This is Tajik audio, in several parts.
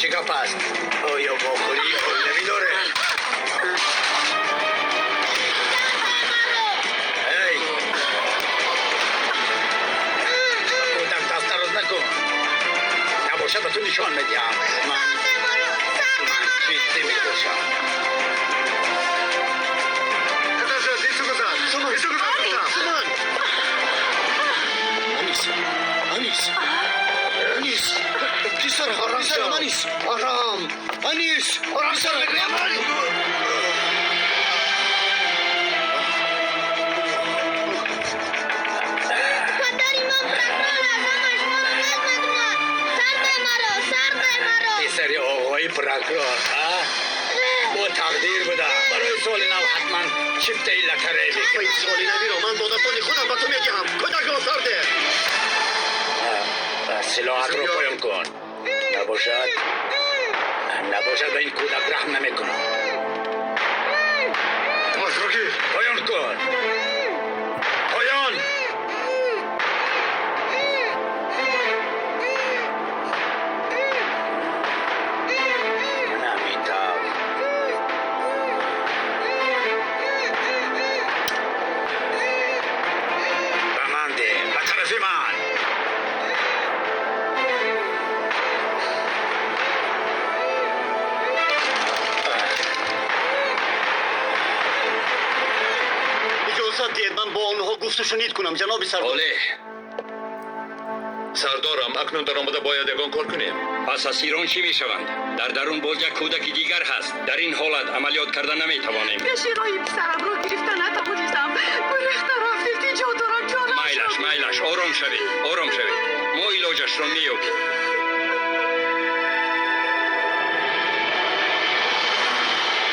Чӣ гап аст? Оё вохӯрии оилавӣ дорем? Эй! Ба кӯдак даст дароз накун. Набошад, ба ту нишон медиҳам. Ман ҷиддӣ мебошам. Анис, Анис, Анис, писарам, писарам, Анис, арам, Анис, писарам. Падари ман прокурор аст, ҳама шуморо дӯст медорад. Сар де маро, сар де маро. Писари оғои прокурор, а? Бо тақдир буда. Барои соли нав ҳатман чифтаи лотерея мекунам. Ин соли навиро ман бо дастони худам ба ту медиҳам. Кӯдакро сар де. Силоҳатро поён кун. Набошад, ба ин кӯдак раҳм намекунам. Поён кун. Поён. Ман ҳамин тавр. Ба ман деҳ, ба тарафи ман. Иҷозат диҳед, ман бо онҳо гуфту шунид кунам, ҷаноби сардор. Оле. Сардорам, акнун даромада бояд ягон кор кунем. Пас асирон чӣ мешаванд? Дар дарун боз як кӯдаки дигар ҳаст. Дар ин ҳолат амалиёт карда наметавонем. Пеши роҳи писарамро гирифта натавонистам. Гурехта рафт, илтиҷо дорам, ҷонам. Майлаш, майлаш, ором шавед, ором шавед. Мо илоҷашро меёбем.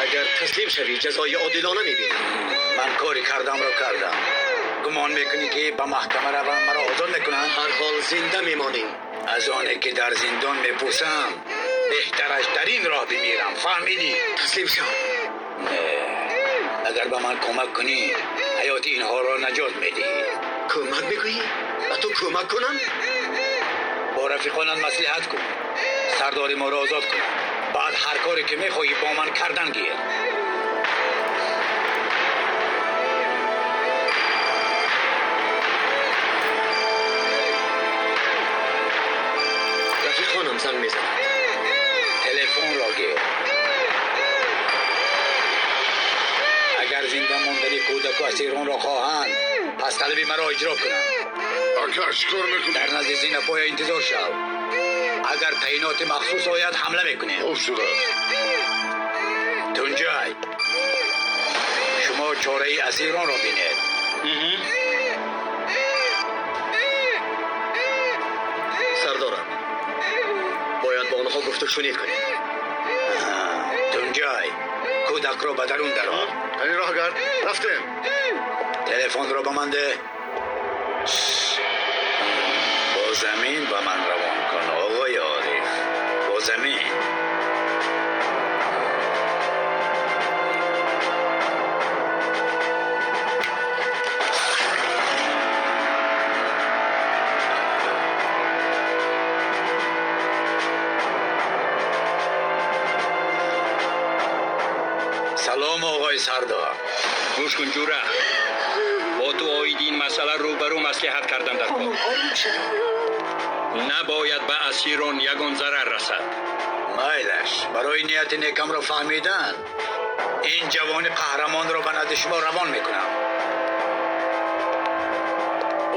Агар таслим шавӣ, ҷазои одилона мебинӣ. Ман кори кардамро кардам. Гумон мекунӣ, ки ба маҳкама равам, маро озод мекунанд? Ҳар ҳол зинда мемонӣ. Аз оне ки дар зиндон мепӯсам, беҳтараш дар ин роҳ бимирам. Фаҳмидӣ? Таслим шав. Не. Агар ба ман кӯмак кунӣ, ҳаёти инҳоро наҷот медиҳӣ. Кӯмак мегӯӣ? Ба ту кӯмак кунам? Бо рафиқонат маслиҳат кун. Сардори моро озод кун. Баъд ҳар коре ки мехоҳӣ бо ман кардан гир. Рафиқонам занг мезанад. Телефонро гир. Агар зинда мондани кӯдаку асиронро хоҳанд, пас талаби маро иҷро кунанд. Ака, чӣ кор мекунӣ? Дар назди зинапоя интизор шав. Агар таъиноти махсус ояд, ҳамла мекунем. Хуб шудааст. Тунҷай, шумо чораи асиронро бинед. Сардорам, бояд бо онҳо гуфту шунид кунем. Тунҷай, кӯдакро ба дарун дарор. Ҳамин роҳ гард. Рафтем. Телефонро ба ман деҳ. Бо замин ба ман равон кун, оғои Ориф. Бо замин. Салом, оғои сардор. Гӯш кун, ҷура. Бо ту оиди ин масъала рӯбарӯ маслиҳат кардам дар кор. Хонум, ором шавед. Набояд ба асирон ягон зарар расад. Майлаш, барои нияти некамро фаҳмидан ин ҷавони қаҳрамонро ба назди шумо равон мекунам.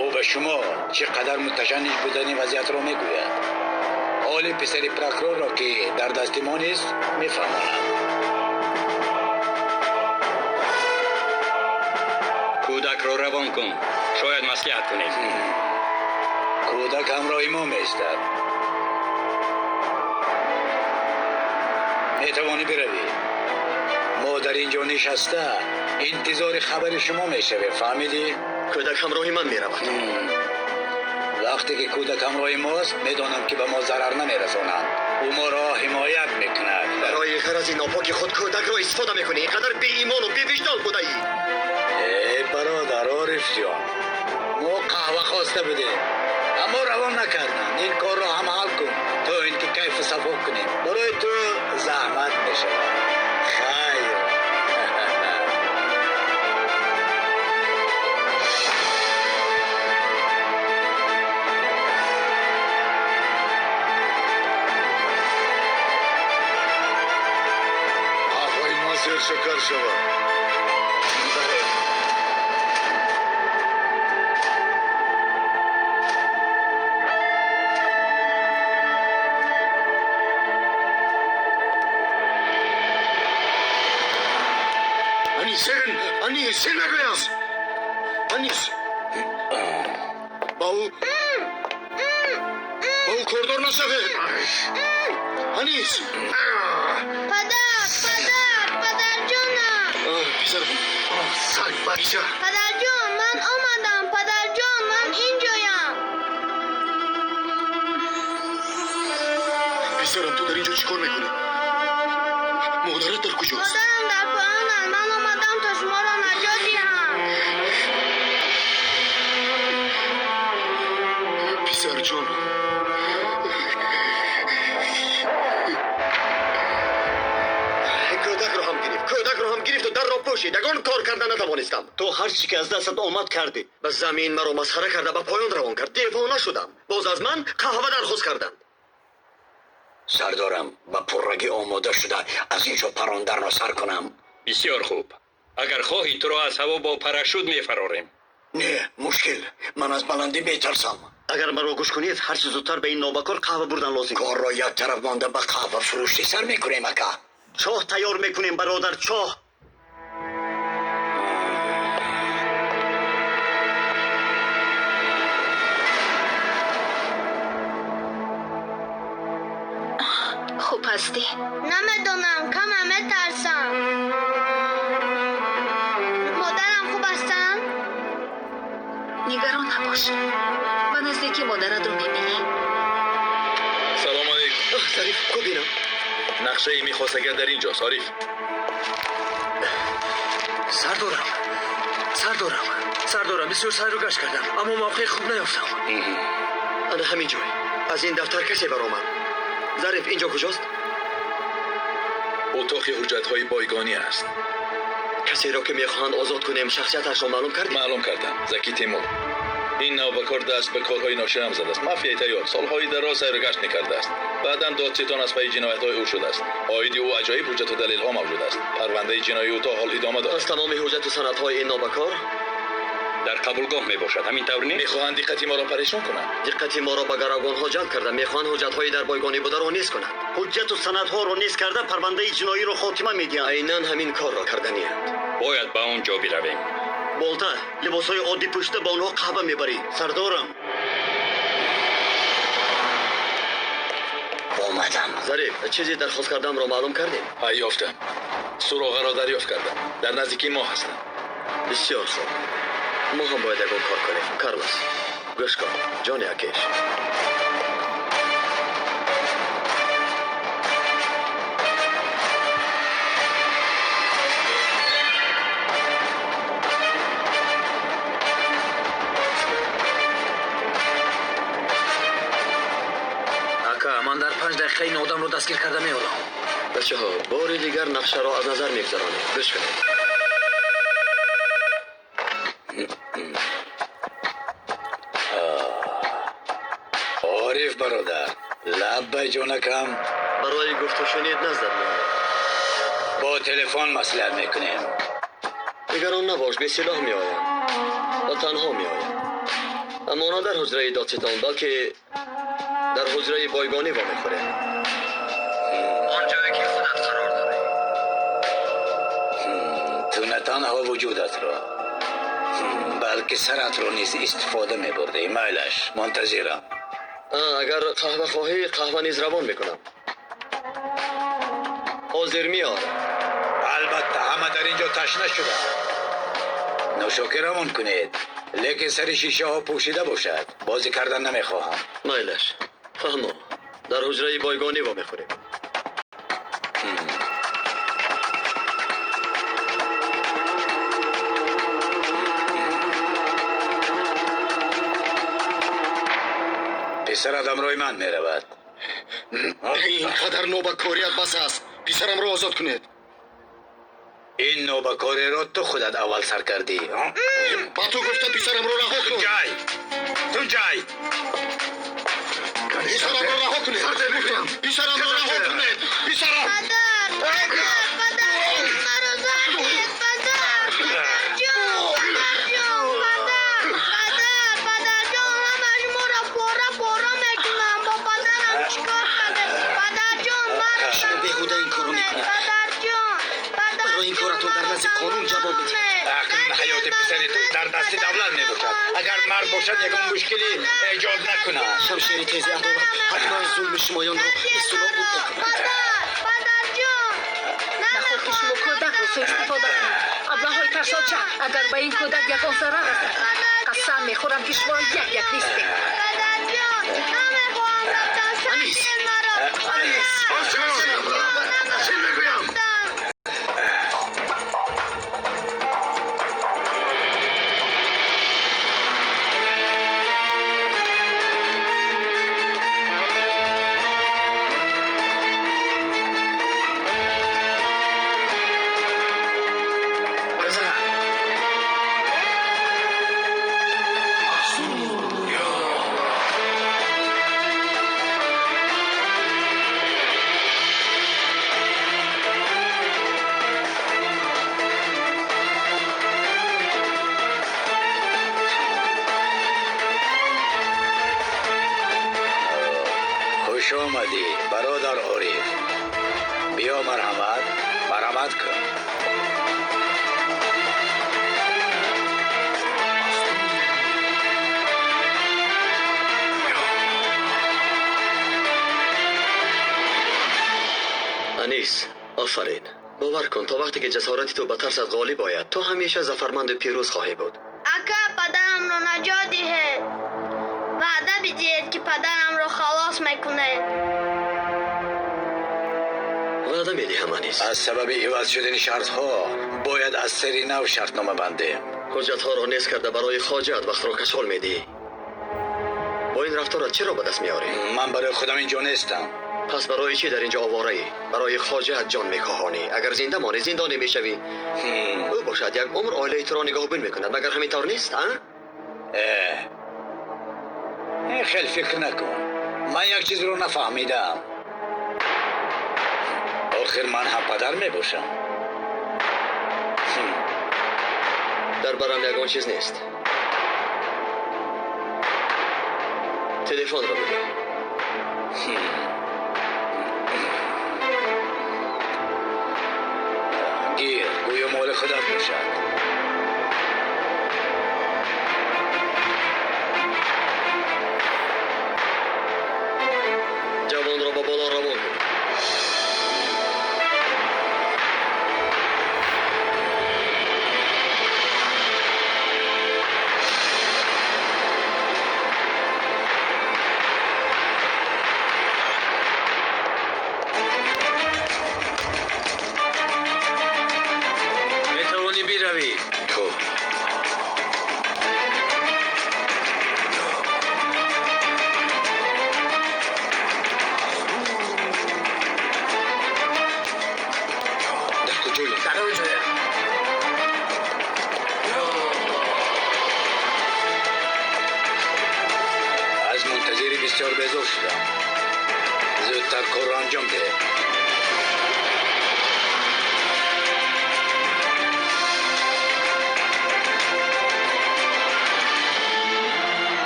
Ӯ ба шумо чӣ қадар муташанниҷ будани вазъиятро мегӯяд. Ҳоли писари прокурорро, ки дар дасти мо нест, мефаҳмонад. Кӯдакро равон кун, шояд маслиҳат кунем. Кӯдак ҳамроҳи мо меистад. Метавонӣ биравӣ. Мо дар ин ҷо нишаста интизори хабари шумо мешавем, фаҳмидӣ? Кӯдак ҳамроҳи ман меравад. Вақте ки кӯдак ҳамроҳи мост, медонам, ки ба мо зарар намерасонанд. Ӯ моро ҳимоят мекунад. Барои ғарази нопоки худ кӯдакро истифода мекунӣ. Ин қадар беимону бевиҷдон будаӣ. Э, бародар Ориф ҷон, мо қаҳва хоста будем. Аммо равон накарданд. Ин корро ҳам ҳал кун, то ин ки кайфу сафо кунем. Барои ту заҳмат мешавад. Хайр. Қаҳваи ма зершакар шавад. Анис, мегӯям. Анис. Ба ӯ кордор нашавед. Анис. Падар, падар, падарҷонам. Писарам, саг бача. Падарҷон, ман омадам. Падарҷон, ман инҷоям. Писарам, ту дар инҷо чӣ кор мекунӣ? Модарат дар куҷост? Модарам дар поёнанд. Ман омадам то шуморо наҷот диҳам. Писарҷон. Кӯдакро ҳам гирифту дарро пӯшид. Ягон кор карда натавонистам. Ту ҳар чӣ ки аз дастат омад кардӣ. Ба замин маро масхара карда ба поён равон кард. Девона шудам. Боз аз ман қаҳва дархост карданд. Сардорам, ба пуррагӣ омода шуда аз ин ҷо парондарро сар кунам. Бисёр хуб. Агар хоҳӣ, туро аз ҳаво бо парашют мефарорем. Не, мушкил. Ман аз баландӣ метарсам. Агар маро гӯш кунед, ҳарчи зудтар ба ин нобакор қаҳва бурдан лозим. Корро як тараф монда ба қаҳва фурӯшӣ сар мекунем, ака. Чоҳ тайёр мекунем, бародар, чоҳ. Хуб ҳастӣ? Намедонам, кама метарсам. Модарам хуб ҳастанд? Нигарон набош. Ба наздикӣ модаратро мебинӣ. Салом алейкум. Зариф, ку бинам. Нақшаи мехостагар дар инҷост, Ориф. Сардорам, сардорам, сардорам, бисёр сайру гашт кардам, аммо мавқеи хуб наёфтам. Ана ҳамин ҷой. Аз ин дафтар касе баромад. Зариф, инҷо куҷост? Утоқи ҳуҷҷатҳои бойгонӣ аст. Касеро ки мехоҳанд озод кунем, шахсияташро маълум кардӣ? Маълум кардам. Заки Тимур. Ин навбакор даст ба корҳои ноширам задааст. Мафияи тайёр солҳои дароз сайру гашт мекардааст. Баъдан додситон аз пайи ҷиноятҳои ӯ шудааст. Оиди ӯ аҷоиб ҳуҷҷату далелҳо мавҷуд аст. Парвандаи ҷиноии ӯ то ҳол идома дорад. Пас тамоми ҳуҷҷату санадҳои ин нобакор дар қабулгоҳ мебошад. Ҳамин тавр нест? Мехоҳанд диққати моро парешон кунанд. Диққати моро ба гаравгонҳо ҷалб карда мехоҳанд ҳуҷҷатҳои дар бойгонӣ бударо низ кунанд. Ҳуҷҷату санадҳоро низ карда парвандаи ҷиноиро хотима медиҳанд. Айнан ҳамин корро карданианд. Бояд ба он ҷо биравем. Болта, либосҳои оддӣ пӯшида ба онҳо қаҳва мебарӣ. Сардорам. Омадам. Зариф, чизе дархост кардамро маълум кардем? Ёфтам. Суроғаро дарёфт кардам. Дар наздикии мо ҳастанд. Бисёр хуб. Мо ҳам бояд ягон кор кунем. Карлос, гӯш кун, ҷони акеш. Ака, ман дар 5 дақиқа ин одамро дастгир карда меорам. Бачаҳо, бори дигар нақшаро аз назар мегузаронем. Гӯш кунед. Ориф бародар, лаббай ҷонакам. Барои гуфтушунид наздат меоям. Бо телефон маслиҳат мекунем. Нигарон набош, бесилоҳ меоям ва танҳо меоям. Аммо на дар ҳуҷраи додситон, балки дар ҳуҷраи бойгонӣ вомехӯрем. Он ҷое ки худат қарор дорӣ. Ту на танҳо вуҷудатро, балки саратро низ истифода мебурдӣ. Майлаш, мунтазирам. Агар қаҳва хоҳӣ, қаҳва низ равон мекунам. Ҳозир меорам. Албатта, ҳама дар ин ҷо ташна шуданд. Нӯшокӣ равон кунед, лекин сари шишаҳо пӯшида бошад. Бозӣ кардан намехоҳам. Майлаш, фаҳмо. Дар ҳуҷраи бойгонӣ вомехӯрем. Писарат ҳамроҳи ман меравад. Ин қадар нобакорият бас аст. Писарамро озод кунед. Ин нобакориро ту худат аввал сар кардӣ. Ба ту гуфтам писарамро раҳо кун. Тунҷай! Тунҷай! Писарамро раҳо кунед. Гуфтам писарамро раҳо кунед. Писарам! Падар! Падар! Падар! Маро зар диҳед! Падар! Падарҷон! Падарҷон! Падар! Падар! Падарҷон! Ҳама шуморо пора пора мекунам. Бо падарам чӣ кор кардед? Падарҷон! Маро Шумо беҳуда ин корро мекунед. Падарҷон! Барои ин коратон дар назди қонун ҷавоб медиҳед. Акнун ҳаёти писари ту дар дасти давлат мебошад. Агар мард бошад, ягон мушкиле эҷод накунад. Шамшери тези адолат ҳатман зулми шумоёнро истило буд мекунад. Падар! Падарҷон! Наход ки шумо кӯдакро суистифода кунед. Аблаҳои тарсоча, агар ба ин кӯдак ягон зарар расад, қасам мехӯрам ки шуморо як-як нестем. Падарҷон! Намехоҳам рафтан. Анис! Сар маро! Анис! Чӣ мегӯям? Хуш омадӣ, бародар Ориф. Биё марҳамат, марҳамат кун. Анис, офарин. Бовар кун, то вақте ки ҷасорати ту ба тарсат ғолиб ояд, ту ҳамеша зафарманду пирӯз хоҳӣ буд. Ака, падарамро наҷот диҳед. Ваъда бидиҳед, ки падарамро халос мекунед. Ваъда медиҳам, Анис. Аз сабаби иваз шудани шартҳо бояд аз сари нав шартнома бандем. Ҳуҷҷатҳоро нез карда барои хоҷаат вақтро кашол медиҳӣ. Бо ин рафторат чиро ба даст меорӣ? Ман барои худам инҷо нестам. Пас барои чӣ дар инҷо овораӣ? Барои хоҷаат ҷон мехоҳонӣ. Агар зинда монӣ, зиндонӣ мешавӣ. Ӯ бошад як умр оилаи туро нигаҳбон мекунад. Магар ҳамин тавр нест, а? Ин хел фикр накун. Ман як чизро нафаҳмидам. Охир ман ҳам падар мебошам. Дар барам ягон чиз нест. Телефонро бидеҳ. Гир, гӯё моли худат бошад. Ҷавонро ба боло равон кун. Метавонӣ биравӣ. Хуб. Дар куҷоем? Дар он ҷоя. Аз мунтазири бисёр безор шудам. Зудтар корро анҷом деҳ.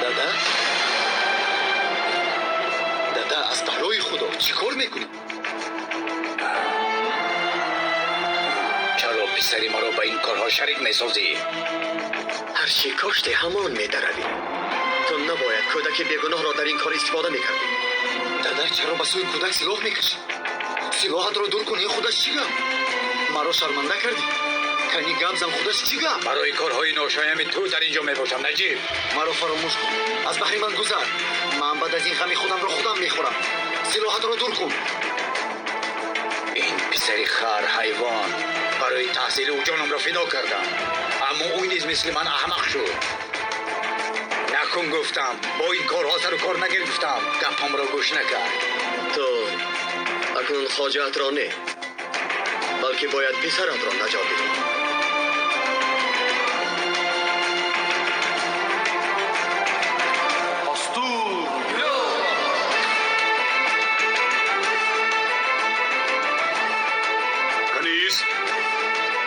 Дада? Дада, аз барои Худо чӣ кор мекунӣ? Чаро писари маро ба ин корҳо шарик месозӣ? Ҳар чӣ коште ҳамон медаравӣ. Ту набояд кӯдаки бегуноҳро дар ин кор истифода мекардӣ. Дада, чаро ба сӯи кӯдак силоҳ мекашӣ? Силоҳатро дур кун, ин худаш чӣ гап? Маро шарманда кардӣ. Кани гап зан, худаш чӣ гап? Барои корҳои ношоями ту дар ин ҷо мебошам, Наҷиб. Маро фаромӯш кун. Аз баҳри ман гузар. Ман баъд аз ин ғами худамро худам мехӯрам. Силоҳатро дур кун. Ин писари хар ҳайвон барои таҳсили ӯ ҷонамро фидо кардам. Аммо ӯ низ мисли ман аҳмақ шуд. накун гуфтам, бо ин корҳо сару кор нагир гуфтам. Гапамро гӯш накард. Ту акнун хоҷаатро не, балки бояд писаратро наҷот диҳӣ.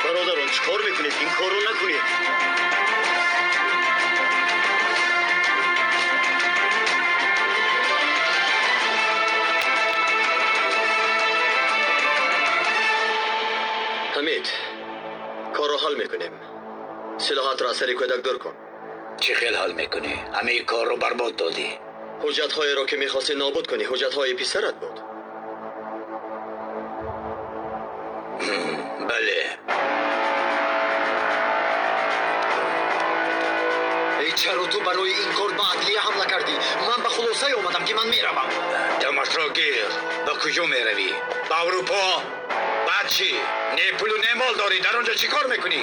Бародарон, чӣ кор мекунед? Ин корро накунед. Ҳамид, корро ҳал мекунем. Силоҳатро аз сари кӯдак дур кун. Чӣ хел ҳал мекунӣ? Ҳамаи корро барбод додӣ. Ҳуҷҷатҳоеро ки мехостӣ нобуд кунӣ, ҳуҷҷатҳои писарат буд. Бале. Эй, чаро ту барои ин кор ба адлия ҳамла кардӣ? Ман ба хулосае омадам ки ман меравам. Дамашро гир. Ба куҷо меравӣ? Ба Аврупо? Баъд чӣ? Не пулу не мол дорӣ, дар он ҷо чӣ кор мекунӣ?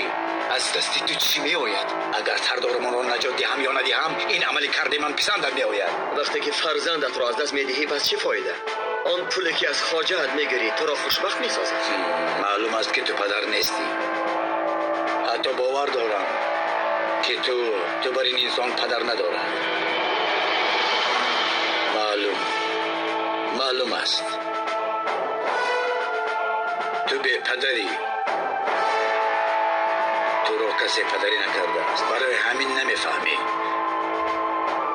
Аз дасти ту чӣ меояд? Агар сардорамонро наҷот диҳам ё надиҳам, ин амали кардаи ман писандат меояд. Вақте ки фарзандатро аз даст медиҳӣ, пас чӣ фоида? Он пуле ки аз хоҷаат мегирӣ, туро хушбахт месозад. Маълум аст ки ту падар нестӣ. Ҳатто бовар дорам ки ту бар ин инсон падар надорад. Маълум аст. Ту бепадарӣ. Туро касе падарӣ накардааст. Барои ҳамин намефаҳмӣ.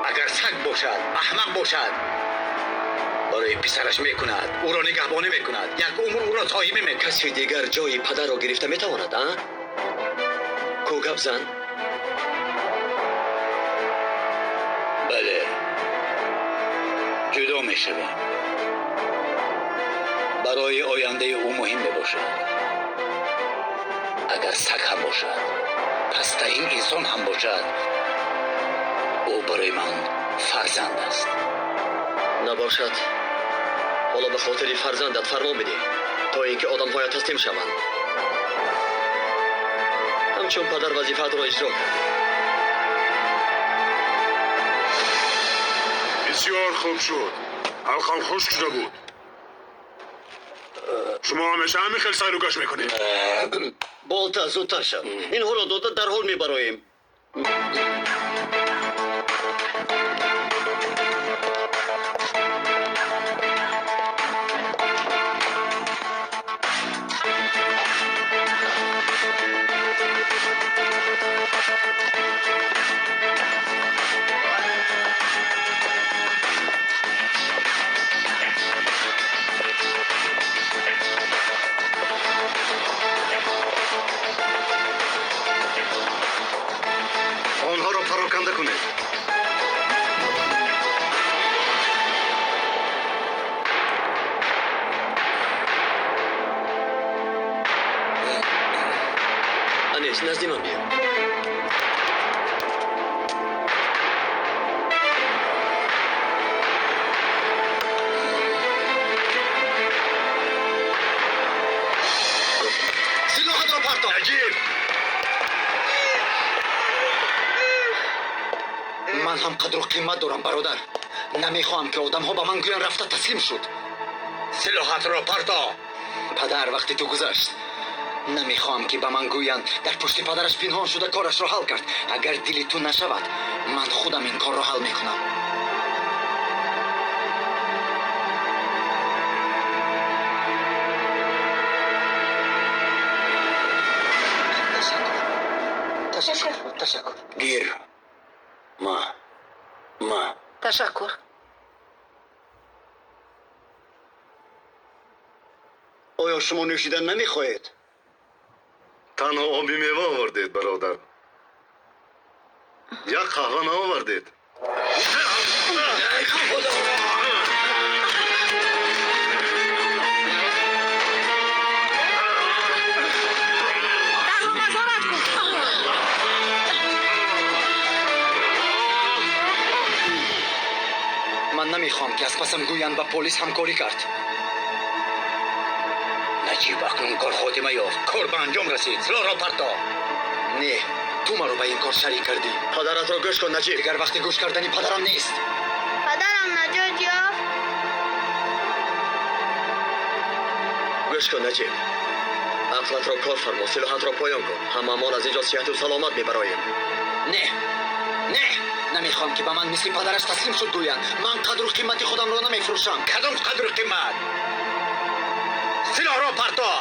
Агар саг бошад, аҳмақ бошад, барои писараш мекунад, ӯро нигаҳбонӣ мекунад, як умр ӯро соҳибӣ мекунад. Каси дигар ҷои падарро гирифта метавонад, а? Ку гап зан? Бале, ҷудо мешавем. Барои ояндаи ӯ муҳим мебошад. Агар саг ҳам бошад, пасттарин инсон ҳам бошад, ӯ барои ман фарзанд аст. Набошад. Ҳоло ба хотири фарзандат фармон бидеҳ, то ин ки одамҳоят таслим шаванд. Ҳамчун падар вазифаатро иҷро кард. Бисёр хуб шуд. Ҳалқам хушк шуда буд. Шумо ҳамеша ҳамин хел сайру гашт мекунед. Болта, зудтар шав. Инҳоро дода дарҳол мебароем. Онҳоро пароканда кунед. Анис, назди ман биё. Силоҳатро парто. Наҷиб! Ман ҳам қадру қимат дорам, бародар. Намехоҳам ки одамҳо ба ман гӯянд рафта таслим шуд. Силоҳатро парто. Падар, вақти ту гузашт. Намехоҳам ки ба ман гӯянд дар пушти падараш пинҳон шуда корашро ҳал кард. Агар дили ту нашавад, ман худам ин корро ҳал мекунам. Ташаккур, ташаккур. Гир. Ма. Ма. Ташаккур. Оё шумо нӯшидан намехоҳед? Танҳо оби мева овардед, бародар. Як қаҳва наовардед. Дарро назорат кун. Ман намехоҳам ки аз пасам гӯянд ба полис ҳамкорӣ кард. Наҷиб, акнун кор хотима ёфт. Кор ба анҷом расид. Силоҳро парто. Не, Ту маро ба ин кор шарик кардӣ. Падаратро гӯш кун, Наҷиб. Дигар вақти гӯш кардани падарам нест. Падарам наҷот ёфт. Гӯш кун, Наҷиб. Ақлатро кор фармо, силоҳатро поён кун. Ҳамамон аз инҷо сиҳату саломат мебароем. Не, не, намехоҳам ки ба ман мисли падараш таслим шуд гӯянд. Ман қадру қимати худамро намефурӯшам. Кадом қадру қимат? Силоҳро парто.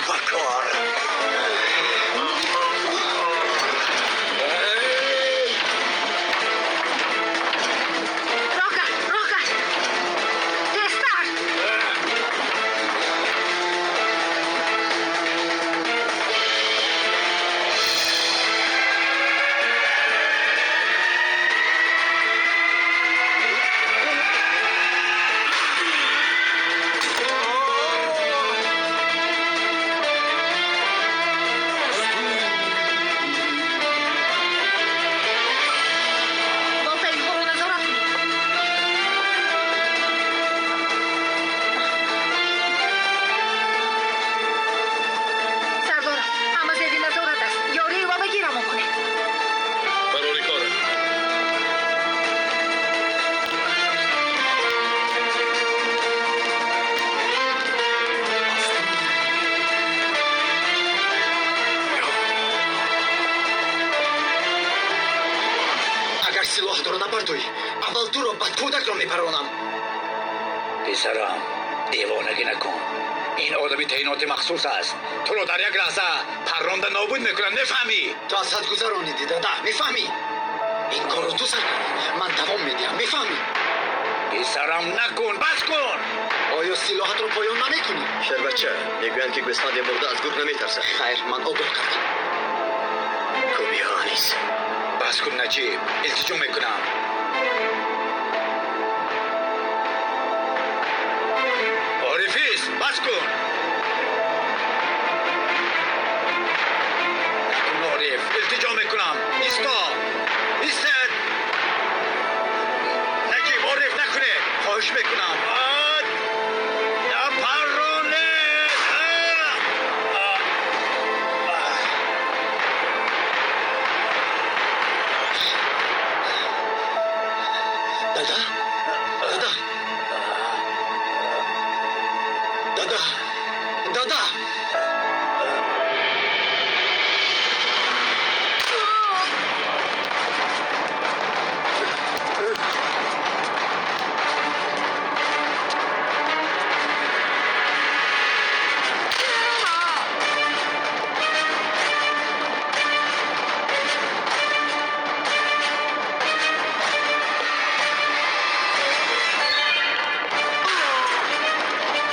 Бакор. Роҳ кард, роҳ кард. Тезтар. Болта инҳоро назорат кунед. Сардорам, ҳама зери назорат аст. Ёрии вабагӣ равон кунед. Барори кор. Агар силоҳатро набардорӣ, аввал туро, баъд кӯдакро мепаронам. Писарам, девонагӣ накун. Ин одами таъиноти махсус аст. Туро дар як лаҳза парронда нобуд мекунад, мефаҳмӣ? Ту аз ҳад гузаронидӣ, дада, мефаҳмӣ? Ин корро ту сар кардӣ, ман давом медиҳам, мефаҳмӣ? Писарам, накун, бас кун. Оё силоҳатро поён намекунӣ? Шербача, мегӯянд ки гӯсфанди мурда аз гург наметарсад. Хайр, ман огоҳ кардам. Кӯбиҳо, Анис. Бас кун, Наҷиб, илтиҷо мекунам. Орифис, бас кун. Накун, Ориф, илтиҷо мекунам. Исто, истед. Наҷиб, Ориф, накунед. Хоҳиш мекунам. Напаронед. Дада? Дада? Дада? Дада?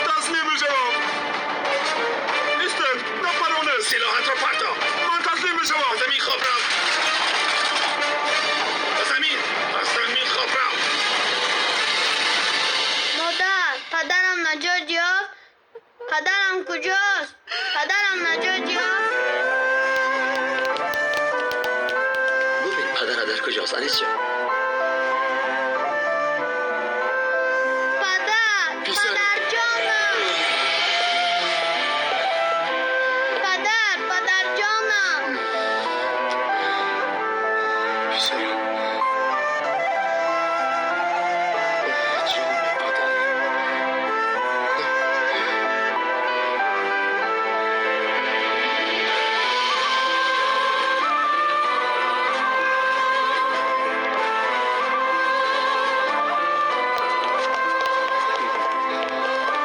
Таслим мешавам. Истед, напаронед. Силоҳатро парто. Ман таслим мешавам. Ба замин хоб рав. Ба замин, ба замин хоб рав. Модар, падарам наҷот ёфт? Падарам куҷост? Падарам наҷот ёфт? Бубин, падарат дар куҷост, Анисҷон. Падар, падарҷонам. Падар, падарҷонам. Писарам. Оҳ, ҷони падар.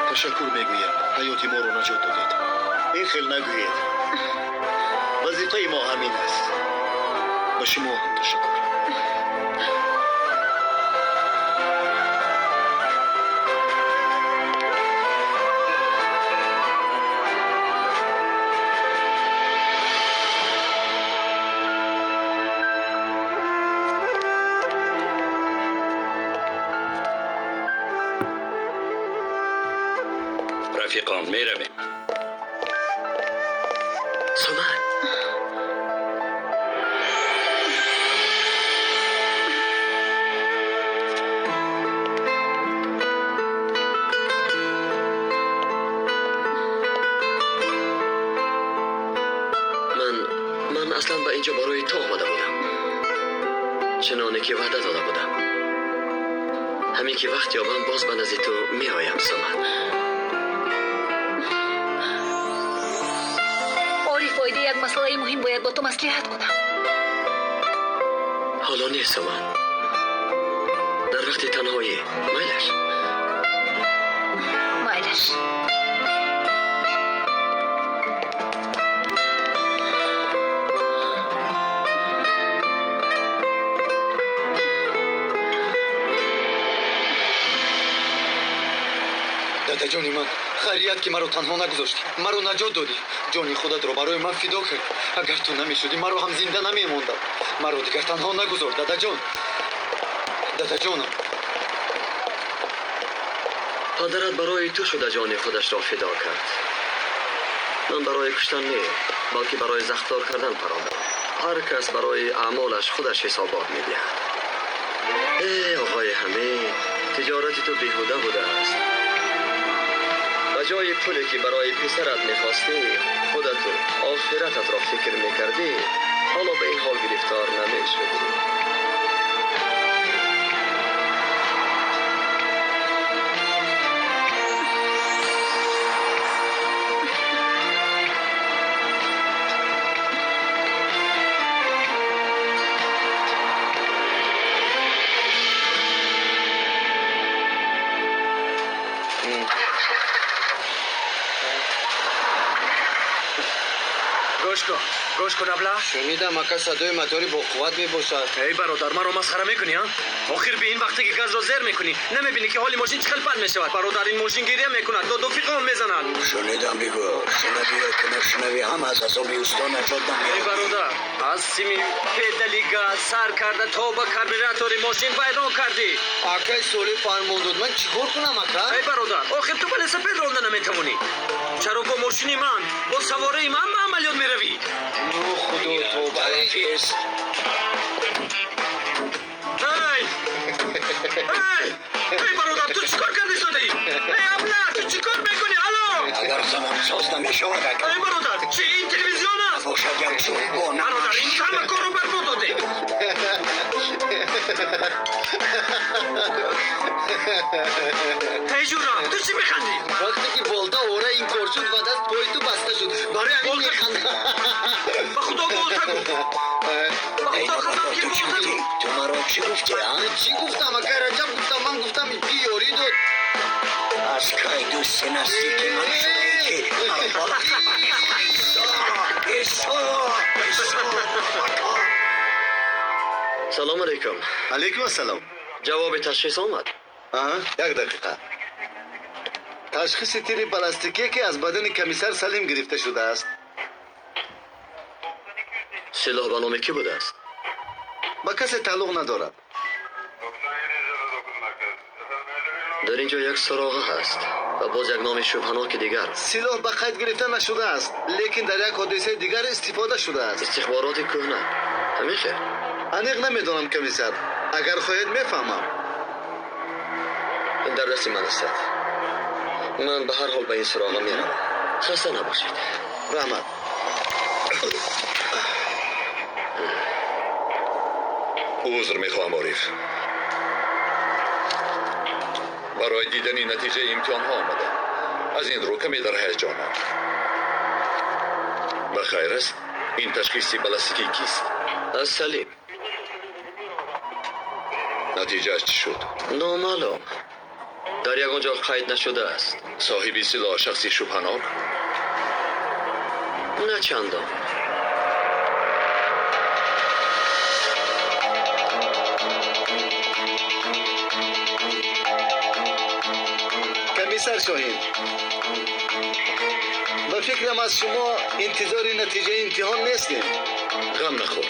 Ташаккур мегӯям, ҳаёти моро наҷот додед. Ин хел нагӯед. Вазифаи мо ҳамин аст. Ба шумо ҳам ташаккур. Рафиқон, меравем. Суман. Ман ба инҷо барои ту омада будам. Чуноне ки ваъда дода будам. Ҳамин ки вақт ёбам боз ба назди ту меоям, Суман. Ориф, оиди як масъалаи муҳим бояд бо ту маслиҳат кунам. Ҳоло не, Суман. Дар вақти танҳоӣ. Майлаш? Майлаш. Дадаҷони ман, хайрият ки маро танҳо нагузоштӣ, маро наҷот додӣ, ҷони худатро барои ман фидо кардӣ. Агар ту намешудӣ, маро ҳам зинда намемондам. Маро дигар танҳо нагузор, дадаҷон. Дадаҷонам. Падарат барои ту шуда ҷони худашро фидо кард. Ман барои куштан не, балки барои захмдор кардан парондам. Ҳар кас барои аъмолаш худаш ҳисобот медиҳад. Э, оғои Ҳамид, тиҷорати ту беҳуда будааст. Ба ҷои пуле ки барои писарат мехостӣ, худату охирататро фикр мекардӣ, ҳоло ба ин ҳол гирифтор намешудӣ. Гӯш кун, абла. Шунидам, ака, садои мотори бо қувват мебошад. Эй бародар, маро масхара мекунӣ, а? Охир би ин вақте ки газро зер мекунӣ, намебинӣ ки ҳоли мошин чӣ хел панд мешавад? Бародар, ин мошин гиря мекунад, доду фиғон мезанад. Шунидам, бигӯ. Шунавӣ ё ки нашунавӣ, ҳам аз азоби усто наҷот намеёбӣ. Эй бародар, аз сими педали газ сар карда то ба карбюратори мошин вайрон кардӣ. Акай Солеҳ фармон дод, ман чӣ кор кунам, ака? Эй бародар, охир ту велосипед ронда наметавонӣ. Чаро бо мошини ман, бо савораи ман ба амалиёт меравӣ? Ну, худо тавба. Эй! Эй! Эй бародар, ту чӣ кор карди содаӣ? Эй абла, ту чӣ кор мекунӣ? Алло! Агар замонсоз намешавад, агар. Эй бародар, чӣ ин телевизион аст? Бошад як чӯб бо Бародар, ин ҳама корро барбод додем. Эй ҷура, ту чӣ механдӣ? Вақте ки болта ора ин кор шуд ва даст пои ту баста шуд. Барои ҳамин механдам. Ба худо болта гуфт. Ба худо қасам ки болта гуфт. Ту маро чӣ гуфтӣ, а? Чӣ гуфтам, акай Раҷаб гуфтам, ман гуфтам ки ёрӣ дод. Аз кай дӯсти наздики ман шудаӣ ки маро боло Исо! Исо! Салом алейкум. Алейкум ассалом. Ҷавоби ташхис омад? Аҳа, як дақиқа. Ташхиси тири баллистикие ки аз бадани комиссар Салим гирифта шудааст. Силоҳ ба номи кӣ будааст? Ба касе тааллуқ надорад. Дар ин ҷо як суроға ҳаст ва боз як номи шубҳаноки дигар. Силоҳ ба қайд гирифта нашудааст, лекин дар як ҳодисаи дигар истифода шудааст. Истихбороти кӯҳна. Ҳамин хел? Аниқ намедонам, комиссар. Агар хоҳед мефаҳмам. Ин дар дасти ман астад. Ман ба ҳар ҳол ба ин суроға меравам. Хаста набошед. Раҳмат. Узр мехоҳам, Ориф. Барои дидани натиҷаи имтиҳонҳо омадам. Аз ин рӯ каме дар ҳаяҷонам. Ба хайр аст, ин ташхиси баллистикӣ кист? Аз Салим. Натиҷааш чӣ шуд? Номаълум. Дар ягон ҷо қайд нашудааст. Соҳиби силоҳ шахси шубҳанок? На чандон. Комиссар Шоҳин, ба фикрам аз шумо интизори натиҷаи имтиҳон нестем. Ғам нахӯр.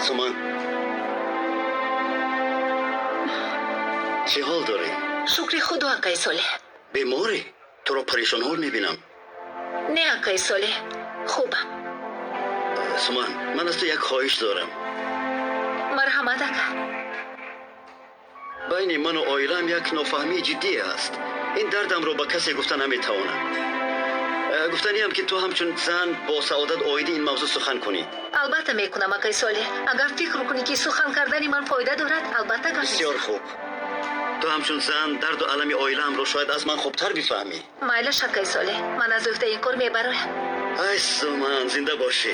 Суман, чӣ ҳол дорӣ? Шукри худо, акай Солеҳ. Беморӣ? Туро парешонҳол мебинам. Не, акай Солеҳ, хубам. Суман, ман аз ту як хоҳиш дорам. Марҳамат, ака. Байни ман ва оилаам як нофаҳмии ҷиддӣ аст. Ин дардамро ба касе гуфта наметавонам. Гуфтаниам ки ту ҳамчун зан бо Саодат оиди ин мавзӯъ сухан кунӣ. Албатта мекунам, акай Солеҳ. Агар фикр кунӣ ки сухан кардани ман фоида дорад, албатта гап Бисёр хуб. Ту ҳамчун зан дарду алами оилаамро шояд аз ман хубтар бифаҳмӣ. Майлаш, акай Солеҳ, ман аз уҳдаи ин кор мебароям. Ай Суман, зинда бошӣ.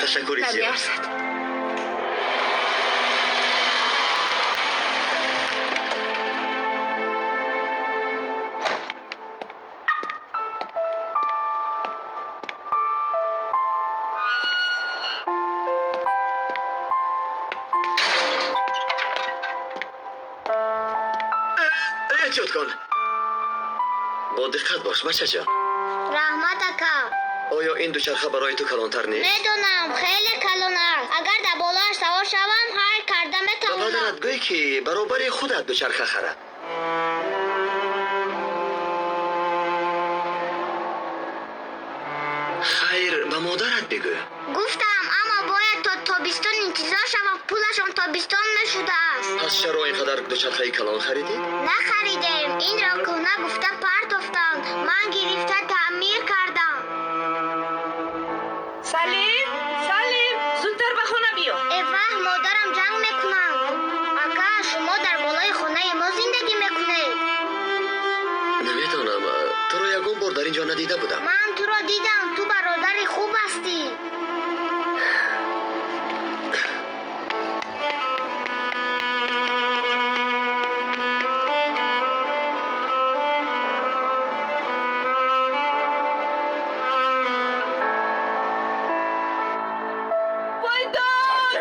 Ташаккури зиёд. Намеарзад. Эҳтиёт кун. Бо диққат бош, бачаҷон. Раҳмат, ака. Оё ин дучарха барои ту калонтар нест? Медонам, хеле калон аст. Агар дар болоаш савор шавам, ҳар карда Ба метавонам. падарат гӯй ки баробари худат дучарха харад. Хайр, ба модарат бигӯ. Гуфтам, аммо бояд то тобистон интизор шавам, пулашон тобистон нашудааст. Пас чаро ин қадар дучархаи калон харидед? Нахаридем. Инро кӯҳна гуфта партофтанд. Ман гирифта таъмир кардам. Салим, Салим, зудтар ба хона биё. Э ваҳ, модарам ҷанг мекунанд. Ака, шумо дар болои хонаи мо зиндагӣ мекунед. Намедонам, туро ягон бор дар ин ҷо надида будам. Ман туро дидам, ту бародари хуб ҳастӣ. Вой дод!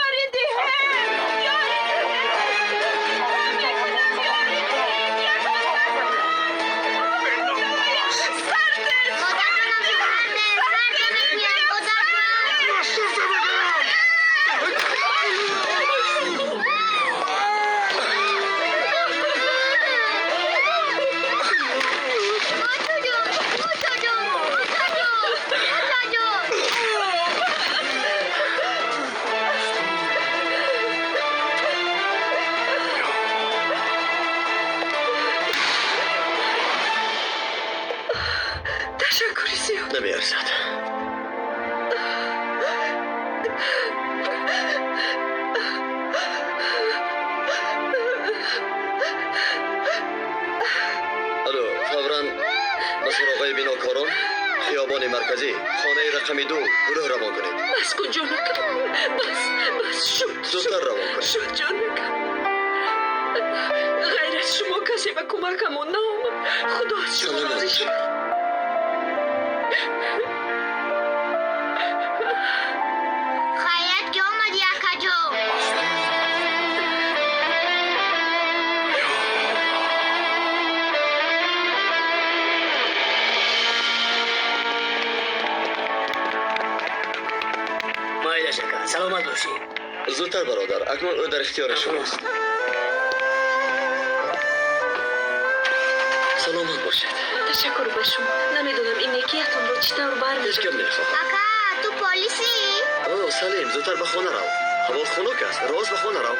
Ёри диҳед! Ёри диҳед! Мекунам, ёри диҳед! Ягон сарде! Модарам сарде, сарде мегӯяд, модарҷон. Модарҷон, модарҷон, модарҷон, модарҷон. Ташаккури зиёд. Намеарзад. Алло, фавран ба суроғаи бинокорон, хиёбони марказӣ, хонаи рақами 2 гурӯҳ равон кунед. Бас кун, ҷонакам. Бас, бас, шуд. Зудтар равон кунед. Шуд, ҷонакам. Ғайр аз шумо касе ба кӯмакамон наомад. Худо аз шумо Саломат розӣ бошед. шавад. Хайрият ки омадӣ, акаҷон. Майлаш, ака, саломат бошӣ. Зудтар, бародар, акнун ӯ дар ихтиёри шумост. Саломат бошед. Ташаккур ба шумо. Намедонам ин некиятонро чӣ тавр Ҳеҷ бармедорам. гап намехоҳам. Ака, ту полисӣ? О, Салим, зудтар ба хона рав. Ҳаво хунук аст. Рост ба хона рав.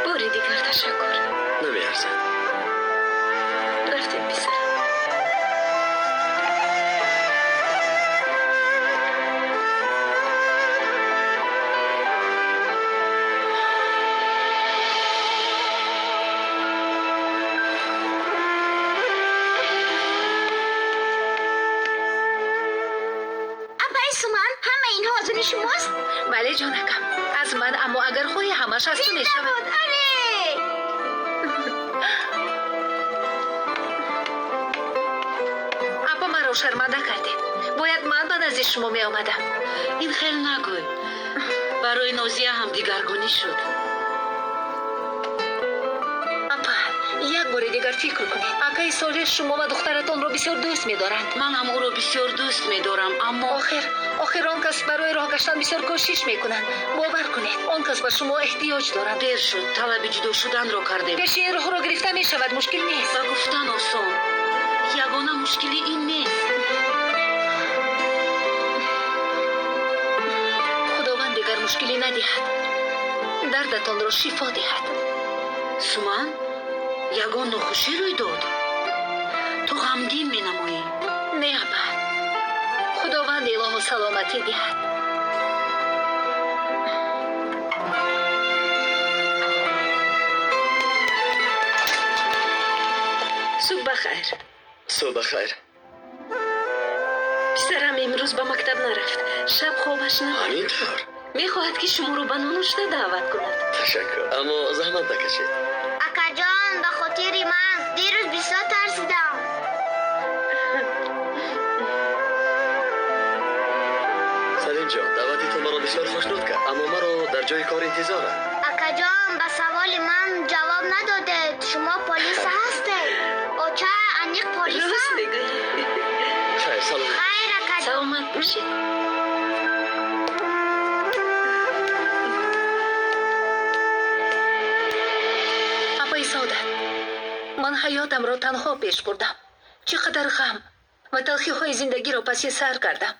Бори дигар ташаккур. Намеарзад. Рафтем, писарам. Апаи Суман, ҳама инҳо аз они шумост? Бале, ҷонакам, аз ман, аммо агар хоҳӣ ҳамаш аз ту Зинда мешавад. буд, оре! Апа, маро шарманда кардед. Бояд ман ба назди шумо меомадам. Ин хел нагӯй. Барои Нозия ҳам дигаргунӣ шуд. Апа, як бори дигар фикр кунед. Акаи Солеҳ шумо ва духтаратонро бисёр дӯст медоранд. Ман ҳам ӯро бисёр дӯст медорам, аммо Охир он кас барои роҳ гаштан бисёр кӯшиш мекунанд. Бовар кунед, он кас ба шумо эҳтиёҷ дорад. Дер шуд, талаби ҷудо шуданро кардем. Пеши ин роҳро гирифта мешавад, мушкил нест. Ба гуфтан осон. Ягона мушкилӣ ин нест. Худованд дигар мушкилӣ надиҳад. Дардатонро шифо диҳад. Суман, ягон нохушӣ рӯй дод? Ту ғамгин менамоӣ. Не, апа, Худованд илоҳу саломатӣ диҳад. Субҳ бахайр. Субҳ бахайр. Писарам имрӯз ба мактаб нарафт. Шаб хобаш набуд. Ҳамин тавр? Мехоҳад, ки шуморо ба нонушта даъват кунад. Ташаккур, аммо заҳмат накашед. Акаҷон, ба хотири ман дирӯз бисёр тарсидам. Салимҷон, даъвати ту маро бисёр хушнуд кард, аммо маро дар ҷои кор интизоранд. Акаҷон, ба саволи ман ҷавоб надодед. Шумо полис ҳастед? Оча, аниқ полиса? Рост мегӯӣ. Хайр, саломат. Хайр, акаҷон. Саломат бошед. Апаи Саодат, ман ҳаётамро танҳо пеш бурдам. Чӣ қадар ғам ва талхиҳои зиндагиро паси сар кардам.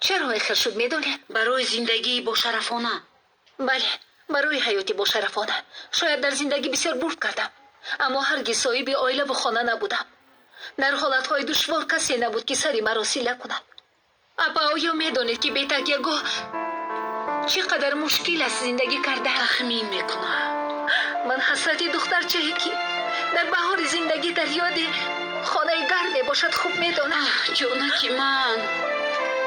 Чаро ин хел шуд, медонед? Барои зиндагии бошарафона. Бале, барои ҳаёти бошарафона. Шояд дар зиндагӣ бисёр бурд кардам, аммо ҳаргиз соҳиби оилаву хона набудам. Дар ҳолатҳои душвор касе набуд, ки сари маро сила кунад. Апа, оё медонед, ки бетакягоҳ чӣ қадар мушкил аст зиндагӣ кардан? Тахмин мекунам. Ман ҳасрати духтарчае, ки дар баҳори зиндагӣ дар ёди хонаи гарм мебошад, хуб медонам. Ҷонаки ман.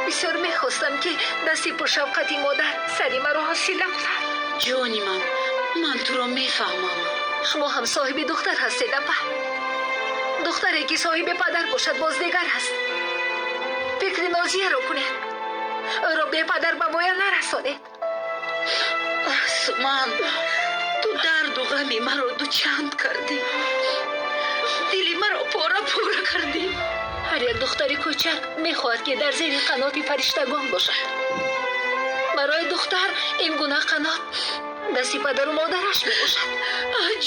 Бисёр мехостам, ки дасти пуршавқати модар сари маро ҳосила кунад. Ҷони ман, ман туро мефаҳмам. Шумо ҳам соҳиби духтар ҳастед, апа. Духтаре, ки соҳиби падар бошад, боз дигар аст. Фикри Нозияро кунед. Ӯро бепадар ба воя нарасонед. Суман, ту дарду ғами маро дучанд кардӣ. Дили маро пора пора кардӣ. Ҳар як духтари кӯчак мехоҳад, ки дар зери қаноти фариштагон бошад. Барои духтар ин гуна қанот дасти падару модараш мебошад.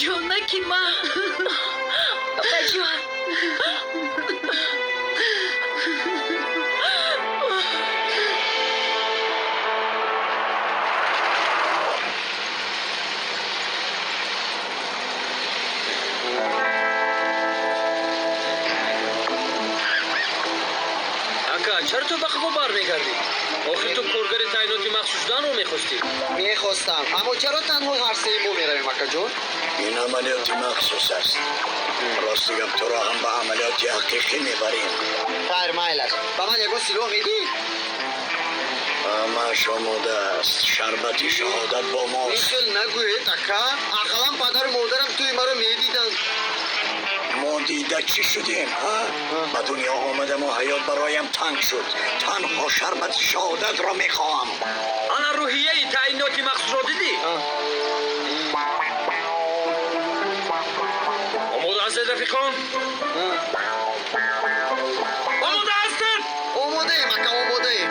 Ҷонаки ман. Апаҷон. Ака, чаро ту ба қафо бармегардӣ? Охир ту коргари таъиноти махсус шуданро мехостӣ. Мехостам, аммо чаро танҳо ҳар сеи мо меравем, акаҷон? Ин амалиёти махсус аст. Рости гап, туро ҳам ба амалиёти ҳақиқӣ мебарем. Хайр, майлаш. Ба ман ягон силоҳ медиҳӣ? Ҳамааш омода аст. Шарбати шаҳодат бо мост. Ин хел нагӯед, ака. Ақаллан падару модарам тӯи маро медиданд. Мо дида чӣ шудем, ҳа? Ба дунё омадаму ҳаёт бароям танг шуд. Танҳо шарбати шаҳодатро мехоҳам. Ана рӯҳияи таъиноти махсусро дидӣ? Омода ҳастед, рафиқон? Омода ҳастед? Омодаем, ака, омодаем.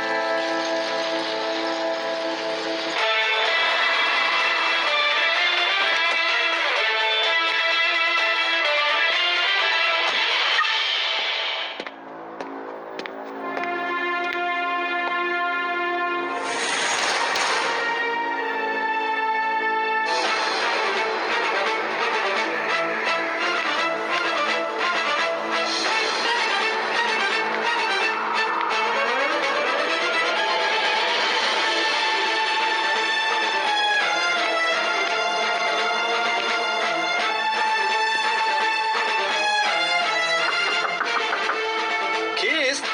Кист?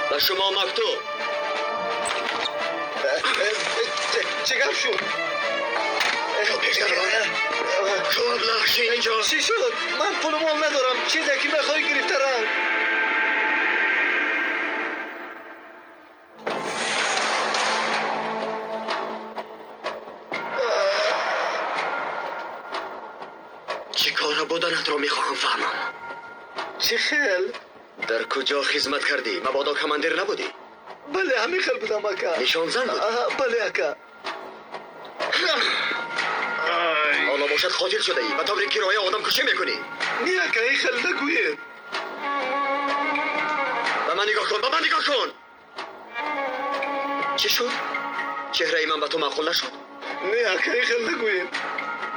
Ба шумо мактуб. Чӣ гап шуд? Инҷо чӣ шуд? Ман пулу мол надорам. Чизе ки мехоҳӣ гирифта рав. Чӣ кора буданатро мехоҳам фаҳмам. Чӣ хел? Дар куҷо хизмат кардӣ? Мабодо командир набудӣ? Бале, ҳамин хел будам, ака. Нишонзан будӣ? Бале, ака. Ҳоло бошад қотил шудаӣ. Ба таври кироя одамкушӣ мекунӣ. Не, ака, ин хел нагӯед. Ба ман нигоҳ кун, ба ман нигоҳ кун. Чӣ шуд? Чеҳраи ман ба ту маъқул нашуд? Не, ака, ин хел нагӯед.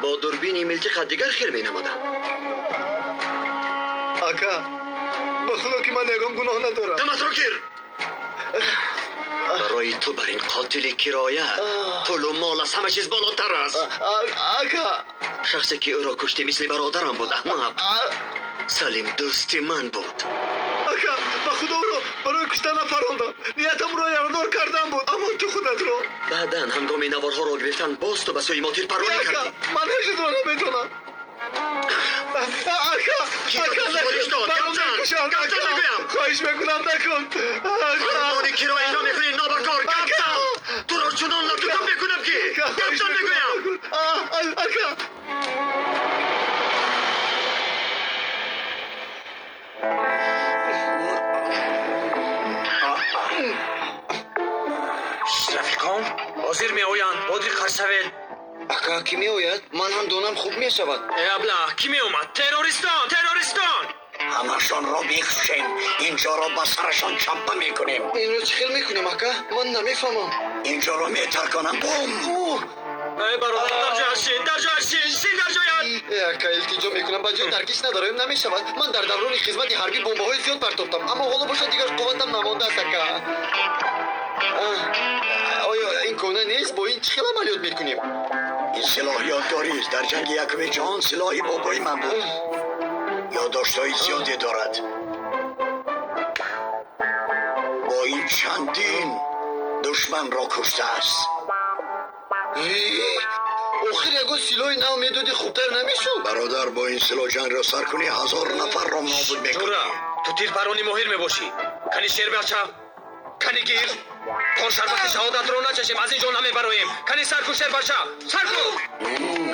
Бо дурбини милтиқа дигар хел менамодам. Ака, ба худо ки ман ягон гуноҳ надорам. Даматро гир! Барои ту бар ин қотили кироя пулу мол аз ҳама чиз болотар аст. Ака! Шахсе ки ӯро куштӣ мисли бародарам буд, аҳмақ. Салим дӯсти ман буд. Ака, ба худо ӯро барои куштан напарондам. Ниятам ӯро ярадор кардан буд, аммо ту худатро. Баъдан ҳангоми наворҳоро гирифтан боз ту ба сӯи мо тирпаронӣ кардӣ. Ман ҳеҷ чизро намедонам. Ака, ака, накун. Гап зан мегӯям. Хоҳиш мекунам, накун. Фармони киро иҷро мекунӣ, нобакор. Гап зан. Туро чунон латукӯб мекунам ки гап зан мегӯям. Ака. Рафиқон ҳозир меоянд, бо диққат шавед. Ака, кӣ меояд? Ман ҳам донам хуб мешавад. Э абла, кӣ меомад? Террористон, террористон! Ҳамашонро мекушем, инҷоро ба сарашон чаппа мекунем. Инро чӣ хел мекунем, ака? Ман намефаҳмам. Инҷоро метарконам. Бум! Эй бародар, дар ҷоят шин, дар ҷоят шин, шин дар ҷоят! Э ака, илтиҷо мекунам, ба ҷои таркиш надорем, намешавад. Ман дар даврони хизмати ҳарбӣ бомбаҳои зиёд партофтам, аммо ҳоло бошад дигар қувватам намондааст, ака. Оё ин кӯҳна нест? Бо ин чӣ хел амалиёт мекунем? Ин силоҳ ёдгорист. Дар ҷанги якуми ҷаҳон силоҳи бобои ман буд. Ёддоштҳои зиёде дорад. Бо ин чандин душманро куштааст. Охир ягон силоҳи нав медодӣ, хубтар намешуд? Бародар, бо ин силоҳ ҷангро сар кунӣ, 1000 нафарро нобуд мекунӣ. Ҷура, ту тирпарони моҳир мебошӣ. Кани шербача, кани гир. То шарбати шаҳодатро начашем, аз ин ҷо намебароем. Кани сар кун, шербача, сар кун!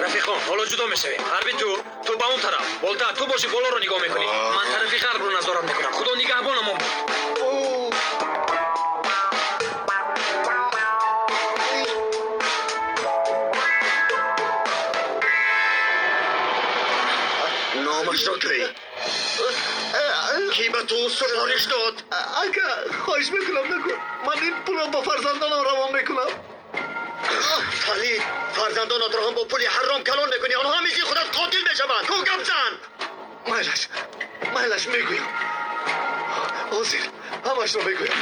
Рафиқон, ҳоло ҷудо мешавем. Ҳарби ту ба он тараф. Болта, ту бошӣ болоро нигоҳ мекунӣ. Ман тарафи ғарбро назорат мекунам. Худо нигаҳбонамон буд. Номашро гӯй. Кӣ ба ту супориш дод? Ака, хоҳиш мекунам, накун. Ман ин пулро ба фарзандонам равон мекунам. Фалид, фарзандонатро ҳам бо пули ҳаром калон мекунӣ. Онҳо ҳам мисли худат қотил мешаванд. Ку гап зан. Майлаш, майлаш, мегӯям. Ҳозир ҳамашро мегӯям.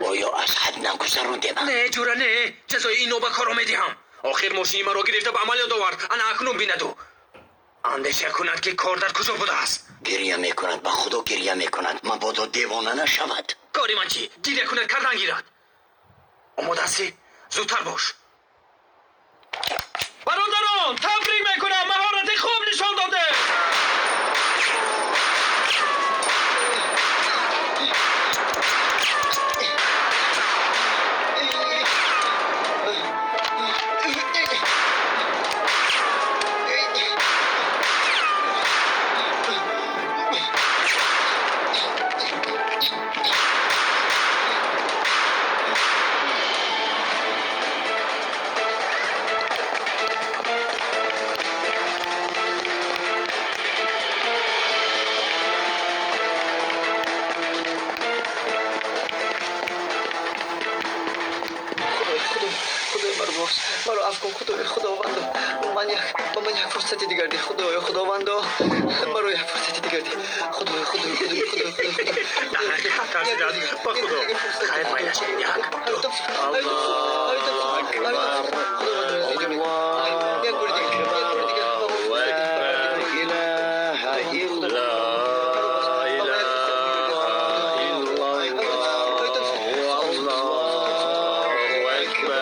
Оё аз ҳад нагузарондем? Не, ҷура, не. Ҷазои ин нобакорро медиҳам. Охир мошини маро гирифта ба амалиёт овард. Ана акнун бинаду. Андеша кунад ки кор дар куҷо будааст. Гиря мекунад, ба худо гиря мекунад. Мабодо девона нашавад. Кори ман чӣ? Гиря кунад, кардан гирад. Омода ҳастӣ? Зудтар бош. Бародарон, табрик мекунам, маҳорати хуб нишон додед. бубахш, маро афв кун, Худоё, Худовандо. Ба ман як фурсати дигар деҳ, Худоё, Худовандо. Маро як фурсати дигар деҳ. Худоё, Худоё, Худоё, Худоё, Худоё. Дар ҳақиқат тарсидааст. Ба Худо. Хайр, майлаш. Як, ду. Аллоҳу Акбар. Як бори дигар, як бори дигар. Ла илаҳа иллаллоҳ. Аллоҳу акбар.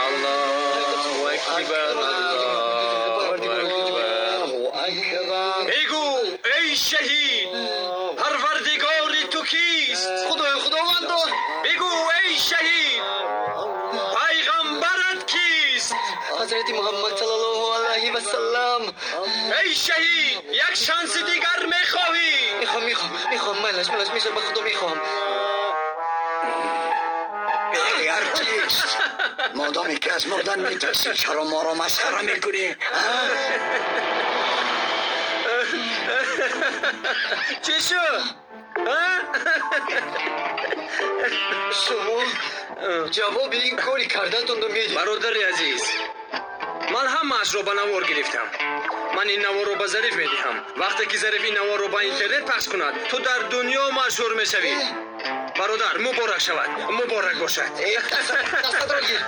Аллоҳу акбар. Аллоҳу акбар. Аллоҳу акбар. Бигӯ, эй шаҳид, парвардигори ту кист? Худоё, Худовандо. Бигӯ, эй шаҳид, пайғамбарат кист? Ҳазрати Муҳаммад саллаллоҳу алайҳи васаллам. Эй шаҳид, як шанси дигар мехоҳӣ? Мехоҳам, мехоҳам, мехоҳам, майлаш, майлаш, мешавад, ба Худо мехоҳам. Эй артист, модоме ки аз мурдан метарсӣ, чаро моро масхара мекунӣ? Чӣ шуд? Шумо ҷавоби ин кори кардаатонро медиҳед. Бародари азиз, ман ҳамаашро ба навор гирифтам. Ман ин наворро ба Зариф медиҳам. Вақте ки Зариф ин наворро ба интернет пахш кунад, ту дар дунё машҳур мешавӣ. Бародар, муборак шавад, муборак бошад. Дастатро гир.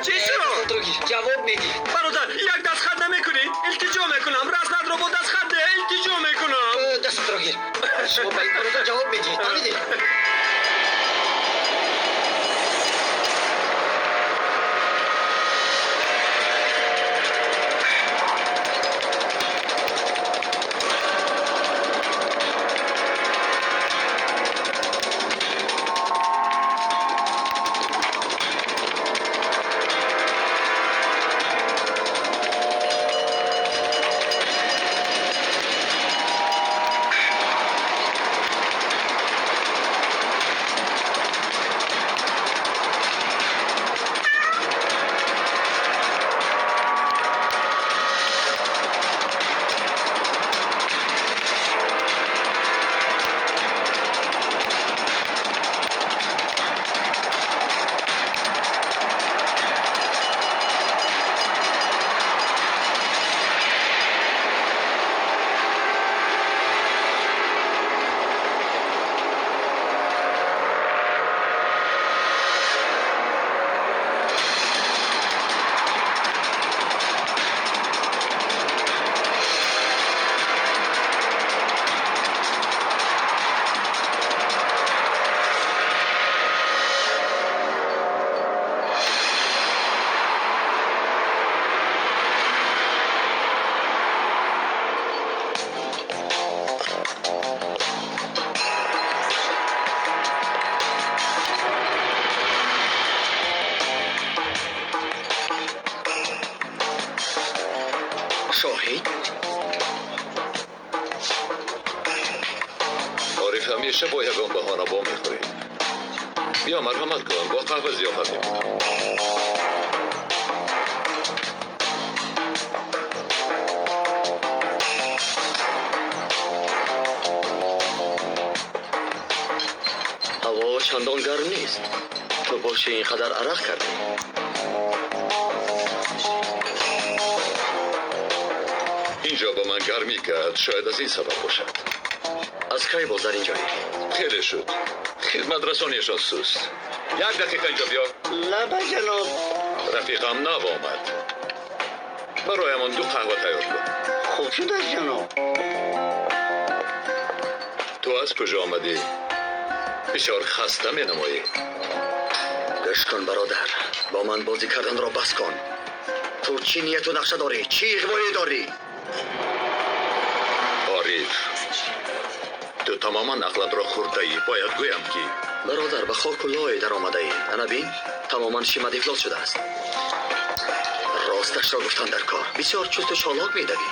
Чӣ шуд? Дастатро гир. Ҷавоб медиҳ. Бародар, як дастхат намекунӣ? Илтиҷо мекунам. Раснатро бо дастхат деҳ, илтиҷо мекунам. Дастатро гир. Шумо ба ин бародар ҷавоб медиҳед. Фаҳмидӣ? Шоҳид? Ориф ҳамеша бо ягон баҳона во мехӯред. Биё, марҳамат кун, бо қаҳва зиёфат мекунам. Ҳаво чандон гарм нест. Ту боши ин қадар арақ кардӣ. Инҷо ба ман гармӣ кард, шояд аз ин сабаб бошад. Аз кай боз дар инҷоӣ? Хеле шуд. Хидматрасонияшон суст. Як дақиқа инҷо биё. Лаба ҷаноб. Рафиқам нав омад. Бароямон ду қаҳва тайёр кун. Хуб шудааст ҷаноб. Ту аз куҷо омадӣ? Бисёр хаста менамоӣ. Гӯш кун бародар, бо ман бозӣ карданро бас кун. Ту чӣ нияту нақша дорӣ? Чӣ иғвое дорӣ? Ориф, ту тамоман ақлатро хӯрдаӣ. Бояд гӯям ки бародар, ба хоку лой даромадаӣ. Ана бин, тамоман шимат ифлос шудааст. Росташро гуфтан дар кор. Бисёр чусту чолок медавӣ.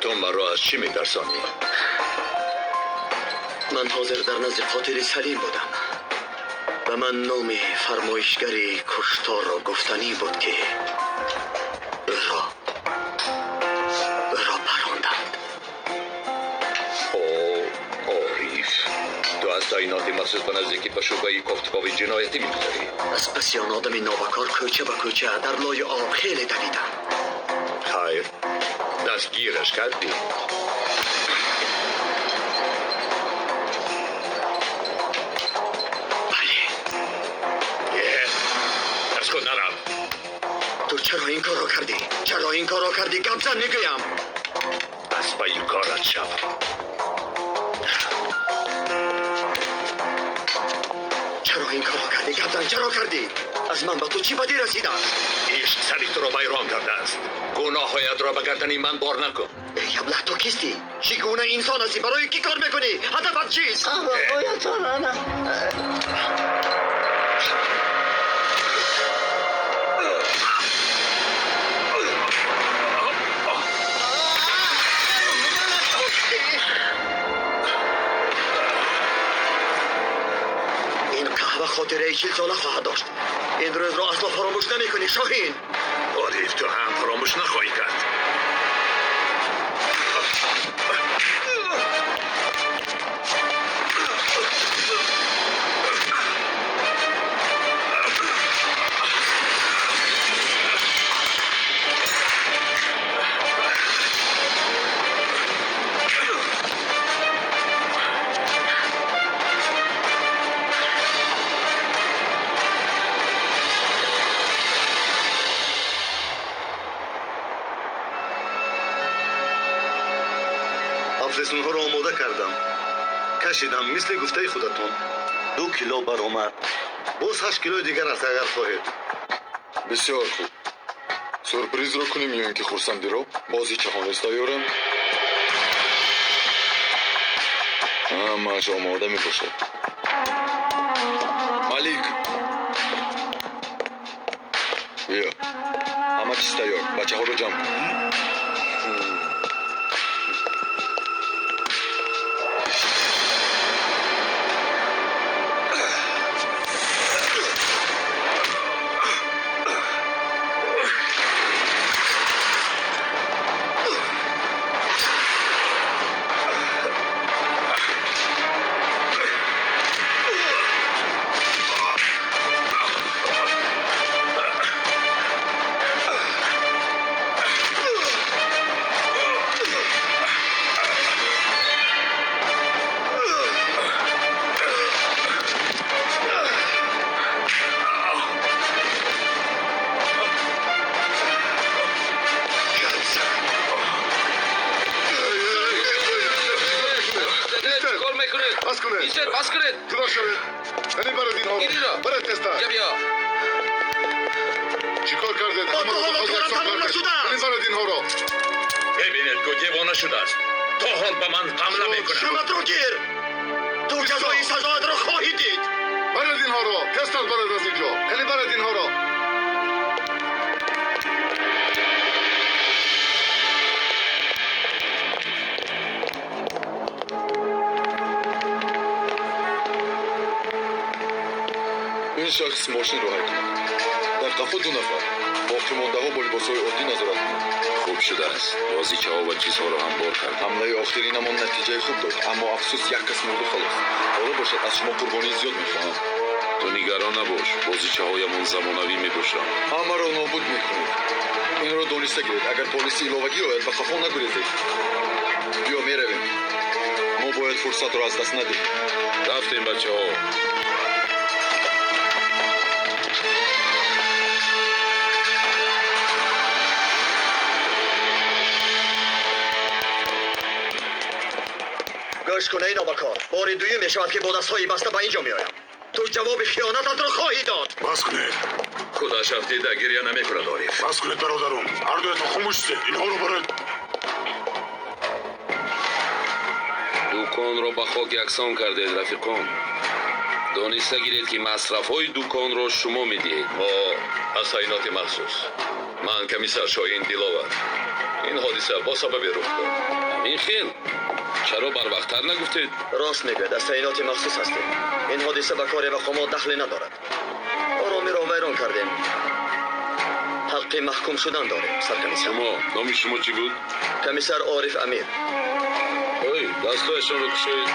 Ту маро аз чӣ метарсонӣ? Ман ҳозир дар назди қотили Салим будам. Ба ман номи фармоишгари кушторро гуфтанӣ буд, ки ӯро паронданд. О, Ориф. таъиноти махсус ба наздикӣ ба шӯъбаи кофтукови ҷиноятӣ мегузарӣ. Аз паси он одами нобакор кӯча ба кӯча дар лои об хеле давидам. Хайр, дастгираш кардӣ. Бале. Аз худ нарав. Ту чаро ин корро кардӣ? Чаро ин корро кардӣ? Гап зан мегӯям. Аз пайи корат шав. Чаро ин корро кардӣ? Гап зан, чаро кардӣ? Аз ман ба ту чӣ бадӣ расидааст? Ишқ сари туро вайрон кардааст. Гуноҳҳоятро ба гардани ман бор накун. Эй аблаҳ, ту кистӣ? Чӣ гуна инсон ҳастӣ? Барои кӣ кор мекунӣ? Ҳадафат чист? Ин қаҳва хотираи 40 сола хоҳад дошт. Ин рӯзро асло фаромӯш намекунӣ, Шоҳин. Ориф, ту ҳам фаромӯш нахоҳӣ кард. Афлесунҳоро омода кардам. Кашидам, мисли гуфтаи худатон. 2 кило баромад. Боз 8 килои дигар аст, агар хоҳед. Бисёр хуб. Сюрпризро кунем ё ин ки хурсандиро? Бозичаҳо нест тайёрам? Ҳамааш омода мебошад. Малик! Биё. Ҳама чиз тайёр. Бачаҳоро ҷамъ кун. Бас кунед. Ҷудо шавед. Яъне баред инҳоро. Баред тезтар. Бия. Чӣ кор кардед? Бо ту ҳоло корам тамом нашудааст. Яъне баред инҳоро. Бибинед, ку девона шудааст. То ҳол ба ман ҳамла мекунад. Шуматро гир. Ту ҷазои сазоятро хоҳӣ дид. Баред инҳоро. Тезтар баред аз инҷо. Яъне баред инҳоро. Ин шахс мошинро ҳай кунад. Дар қафо 2 нафар. Боқимондаҳо бо либосҳои оддӣ назорат кунанд. Хуб шудааст. Бозичаҳо ва чизҳоро ҳам бор кард. Ҳамлаи охиринамон натиҷаи хуб дод, аммо афсӯс як кас мурду халос. Ҳоло бошад аз шумо қурбонии зиёд мехоҳам. Ту нигарон набош, бозичаҳоямон замонавӣ мебошанд. Ҳамаро нобуд мекунед. Инро дониста гиред. Агар полиси иловагӣ ояд, ба қафо нагурезед. Биё меравем. Мо бояд фурсатро аз даст надиҳем. Рафтем, бачаҳо. Гӯш кун, эй нобакор. Бори дуюм мешавад, ки бо дастҳои баста ба инҷо меоям. Ту ҷавоби хиёнататро хоҳӣ дод. Бас кунед. Худаш афтида, гиря намекунад, Ориф. Бас кунед, бародарон. Ҳардуятон хомӯш шудед. Инҳоро баред. Дуконро ба хок яксон кардед, рафиқон. Дониста гиред, ки масрафҳои дуконро шумо медиҳед. Мо аз таъиноти махсус. Ман комиссар Шоҳин Диловар. Ин ҳодиса бо сабаби рух дод. Ҳамин хел. Чаро барвақттар нагуфтед? Рост мегӯяд, аз таъиноти махсус ҳастем. Ин ҳодиса ба кори мақомот дахле надорад. Оромиро вайрон кардем. Ҳаққи маҳкум шудан дорем, саркомиссар. Шумо, номи шумо чӣ буд? Комиссар Ориф Амир. Ой, дастҳояшонро кушоед.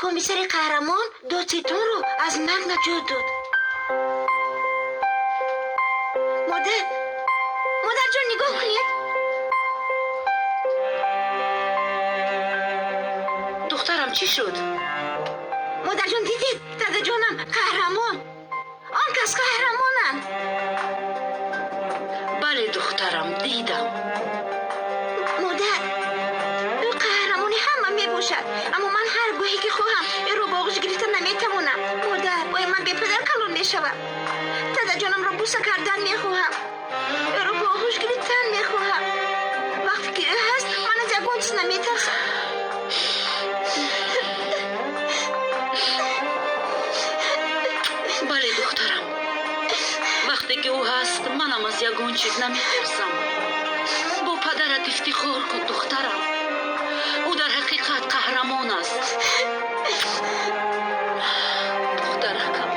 Комиссари қаҳрамон додситонро аз марг наҷот дод. Модар, модарҷон, нигоҳ кунед. Духтарам, чӣ шуд? Модарҷон, дидед? Дадаҷонам қаҳрамон. Он кас қаҳрамонанд. Бале, духтарам, дидам. Модар, ӯ қаҳрамони ҳама мебошад, аммо ман ҳар гоҳе ки хоҳам ӯро ба оғӯш гирифта наметавонам. Модар, оё ман бепадар калон мешавам? Дадаҷонамро буса кардан мехоҳам, ӯро ба оғӯш гирифтан мехоҳам. Вақте ки ӯ ҳаст, ман аз ягон чиз наметарсам. Бале, духтарам, вақте ки ӯ ҳаст, манам аз ягон чиз наметарсам. Бо падарат ифтихор кун, духтарам. Ӯ дар ҳақиқат қаҳрамон аст. Духтаракам.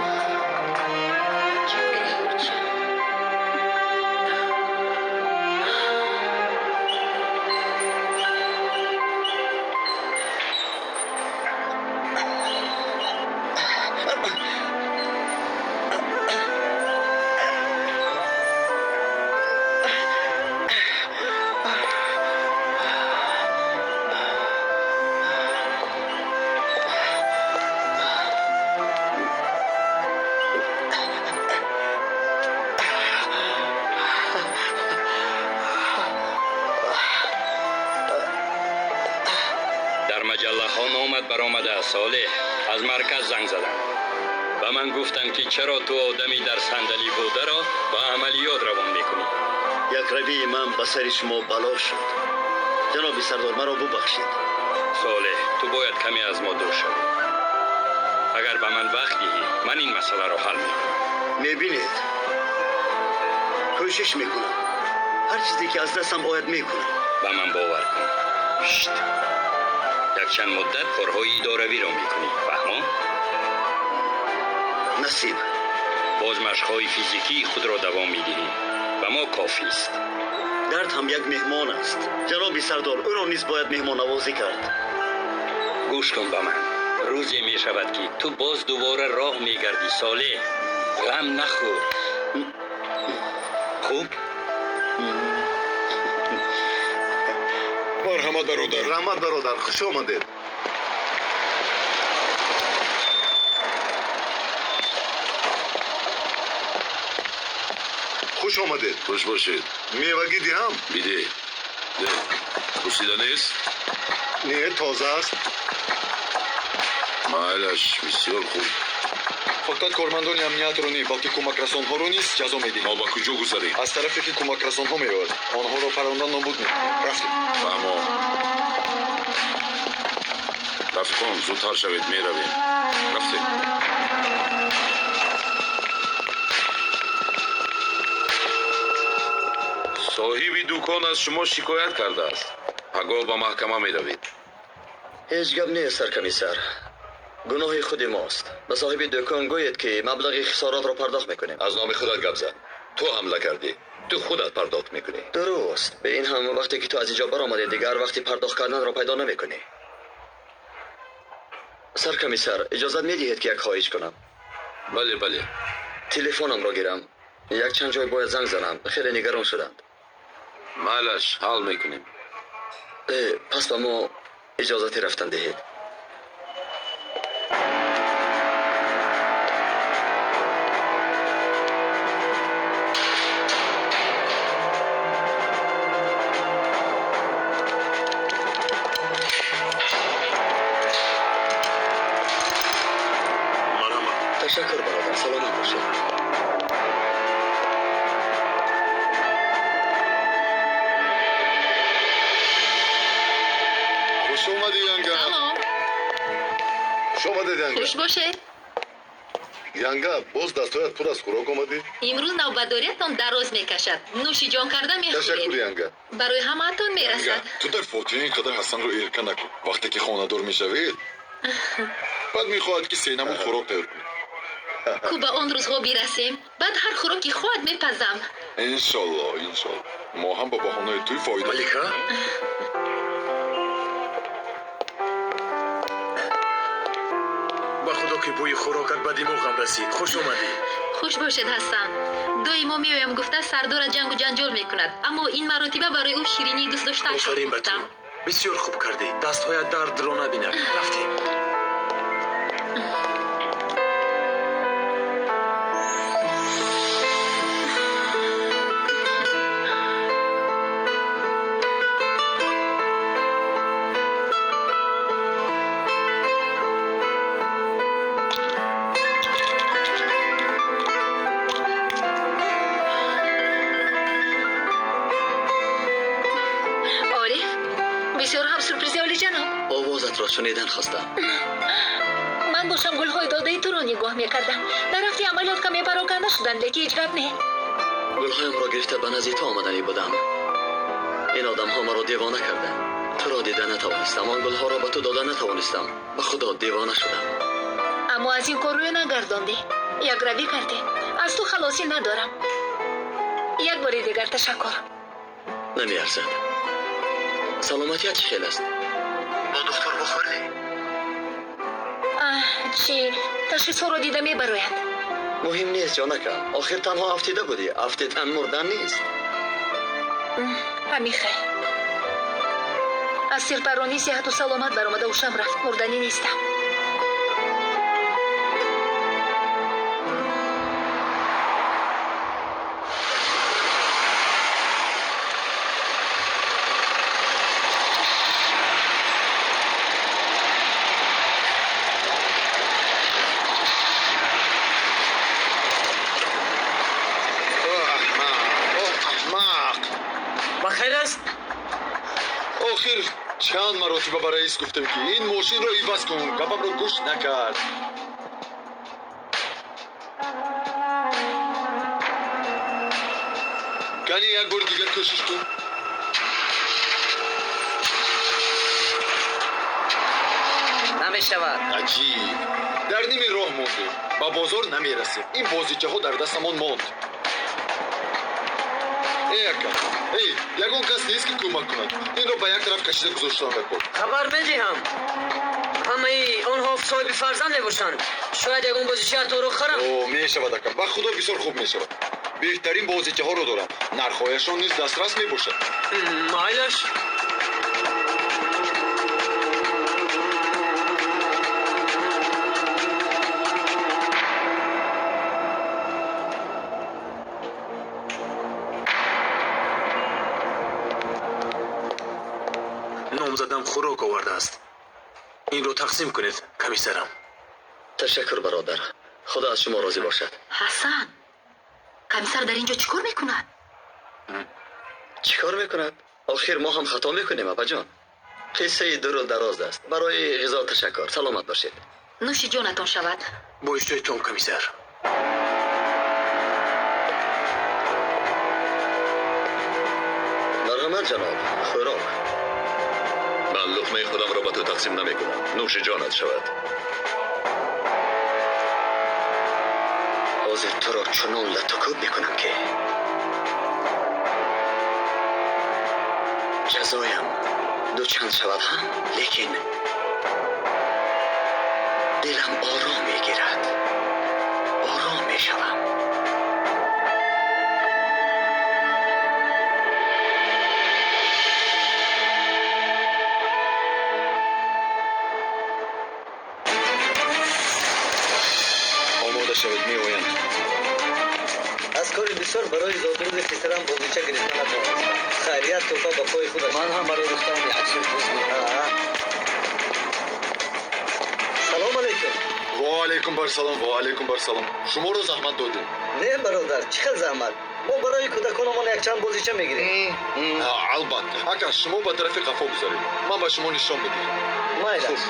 Дар маҷаллаҳо номат баромада, Солеҳ. Аз марказ занг заданд. Ба ман гуфтанд, ки чаро ту одами дар сандалӣ бударо ба амалиёт равон мекунӣ. Як равии ман ба сари шумо бало шуд. Ҷаноби сардор, маро бубахшед. Солеҳ, ту бояд каме аз мо дур шавӣ. Агар ба ман вақт диҳӣ, ман ин масъаларо ҳал мекунам. Мебинед, кӯшиш мекунам. Ҳар чизе ки аз дастам ояд мекунам. Ба ман бовар кун. Шт. Якчанд муддат корҳои идоравиро мекунӣ, фаҳмо? Насиб. Боз машқҳои физикии худро давом медиҳӣ. Ба мо кофист. Дард ҳам як меҳмон аст. Ҷаноби сардор, ӯро низ бояд меҳмоннавозӣ кард. Гӯш кун ба ман. Рӯзе мешавад, ки ту боз дубора роҳ мегардӣ, Солеҳ. Ғам нахӯр. Хуб? Марҳамат, бародар. Раҳмат, бародар, хуш омадед. Хуш омадед. Хуш бошед. Мевагӣ диҳам? Бидеҳ. Де, пурсида нест? Не, тоза аст. Майлаш, бисёр хуб. Фақат кормандони амниятро не, балки кӯмакрасонҳоро низ ҷазо медиҳем. Мо ба куҷо гузарем? Аз тарафе ки кӯмакрасонҳо меояд, онҳоро парондан нобуд мекунем. Рафтем. Фаҳмо. Рафиқон, зудтар шавед, меравем. Рафтем. Соҳиби дукон аз шумо шикоят кардааст. Пагоҳ ба маҳкама меравед. Ҳеҷ гап нест, саркомиссар. Гуноҳи худи мост. Ба соҳиби дукон гӯед, ки маблағи хисоротро пардохт мекунем. Аз номи худат гап зан. Ту ҳамла кардӣ. Ту худат пардохт мекунӣ. Дуруст. Ба ин ҳам вақте ки ту аз инҷо баромадӣ, дигар вақти пардохт карданро пайдо намекунӣ. Саркомиссар, иҷозат медиҳед, ки як хоҳиш кунам? Бале, бале. Телефонамро гирам. Якчанд ҷой бояд занг занам. Хеле нигарон шуданд. Майлаш, ҳал мекунем. Пас ба мо иҷозати рафтан диҳед. Ташаккур, бародар, саломат бошед. Хуш омадӣ, янга. Салом. Хуш омадед, янга. Хуш бошед. Янга, боз дастҳоят пур аз хӯрок омадӣ? Имрӯз навбатдориятон дароз мекашад. Нӯши ҷон карда мехӯред. Ташаккур, янга. Барои ҳамаатон мерасад. Ту дар фотиҳа ин қадар Ҳасанро эрка накун. Вақте ки хонадор мешавед, баъд мехоҳад, ки се намуд хӯрок тайёр кунед. Ку ба он рӯзҳо бирасем, баъд ҳар хӯроки хоҳад мепазам. Иншолло, иншолло. Мо ҳам ба баҳонаи тӯй фоида. Малика? ки бӯи хӯрокат ба димоғам расид. Хуш омадӣ. Хуш бошед, Ҳасан. Доимо меоям гуфта сардора ҷангу ҷанҷол мекунад, аммо ин маротиба барои ӯ ширинии дӯст доштаашро Офарин ба ту. пухтам. Бисёр хуб кардӣ. Дастҳоят дардро набинад. Рафтем. Ориф, бисёр ҳам сюрпризи олиҷаноб. Овозатро шунидан хостам. Ман бошам гулҳои додаи туро нигоҳ мекардам. Дар рафти амалиёт каме пароканда шуданд, лекин ҳеҷ гап не. Гулҳоямро гирифта ба назди ту омаданӣ будам. Ин одамҳо маро девона карданд. Туро дида натавонистам, он гулҳоро ба ту дода натавонистам. Ба худо девона шудам. Аммо аз ин кор рӯй нагардондӣ. Якравӣ кардӣ. Аз ту халосӣ надорам. Як бори дигар ташаккур. Намеарзад. Саломатият чӣ хел аст? Бо духтур бухӯрдӣ? Аҳ, чӣ? Ташхисҳоро дида мебарояд. Муҳим нест, ҷонакам. Охир танҳо афтида будӣ. Афтидан мурдан нест. Ҳамин хел. Аз сирпаронӣ сиҳату саломат баромада ҳушам рафт. Мурданӣ нестам. О, аҳмақ! О, аҳмақ! Ба хайр аст? Охир чанд маротиба ба раис гуфтам, ки ин мошинро иваз кун, гапамро гӯш накард. Кани як бори дигар кӯшиш кун. Намешавад. Аҷиб, дар ними роҳ мондем, ба бозор намерасем. Ин бозичаҳо дар дастамон монд. Эй ака, эй, ягон кас нест, ки кӯмак кунад? Инро ба як тараф кашида гузоштан бакор. Хабар медиҳам. Ҳамаи онҳо соҳиби фарзанд мебошанд. Шояд ягон бозичаатонро харам. О, мешавад, ака, ба худо бисёр хуб мешавад. Беҳтарин бозичаҳоро дорам, нархҳояшон низ дастрас мебошад. Майлаш. Номзадам хӯрок овардааст. Инро тақсим кунед, комиссарам. Ташаккур, бародар. Худо аз шумо розӣ бошад. Ҳасан, комиссар дар ин ҷо чӣ кор мекунад? Чӣ кор мекунад? Охир мо ҳам хато мекунем, апаҷон. Қиссаи дуру дароз аст. Барои ғизо ташаккур. Саломат бошед. Нӯши ҷонатон шавад. Бо иштиҳои комиссар. Марҳамат, ҷаноб, хӯрок. Ман луқмаи худамро ба ту тақсим намекунам. Нӯши ҷонат шавад. Ҳозир туро чунон латукӯб мекунам, ки ҷазоям дучанд шавад ҳам, лекин дилам ором мегирад, ором мешавам. Омода шавед, меоянд. Аз кори бисёр барои зодрӯзи писарам бозича гирифта натавонистам. Хайрият, тӯҳфа ба пои худаш. Ман ҳам барои духтарам як сюрприз мекунам. Салом алейкум. Ва алейкум барсалом, ва алейкум барсалом. Шуморо заҳмат додем. Не, бародар, чӣ хел заҳмат? Мо барои кӯдакономон якчанд бозича мегирем. Албатта, ака, шумо ба тарафи қафо гузаред, ман ба шумо нишон медиҳам. Майлаш.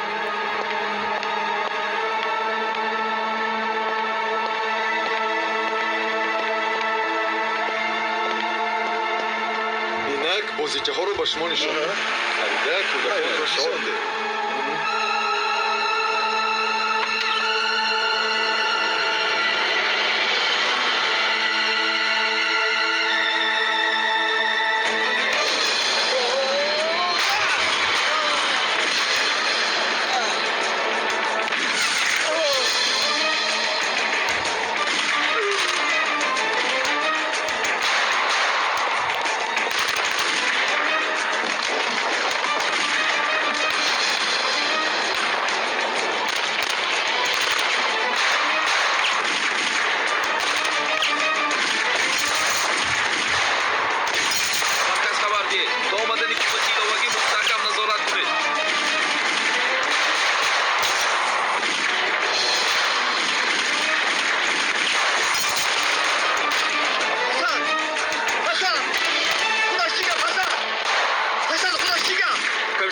Инак бозичаҳоро ба шумо нишон медиҳам. Харида кӯдаконро шод деҳ.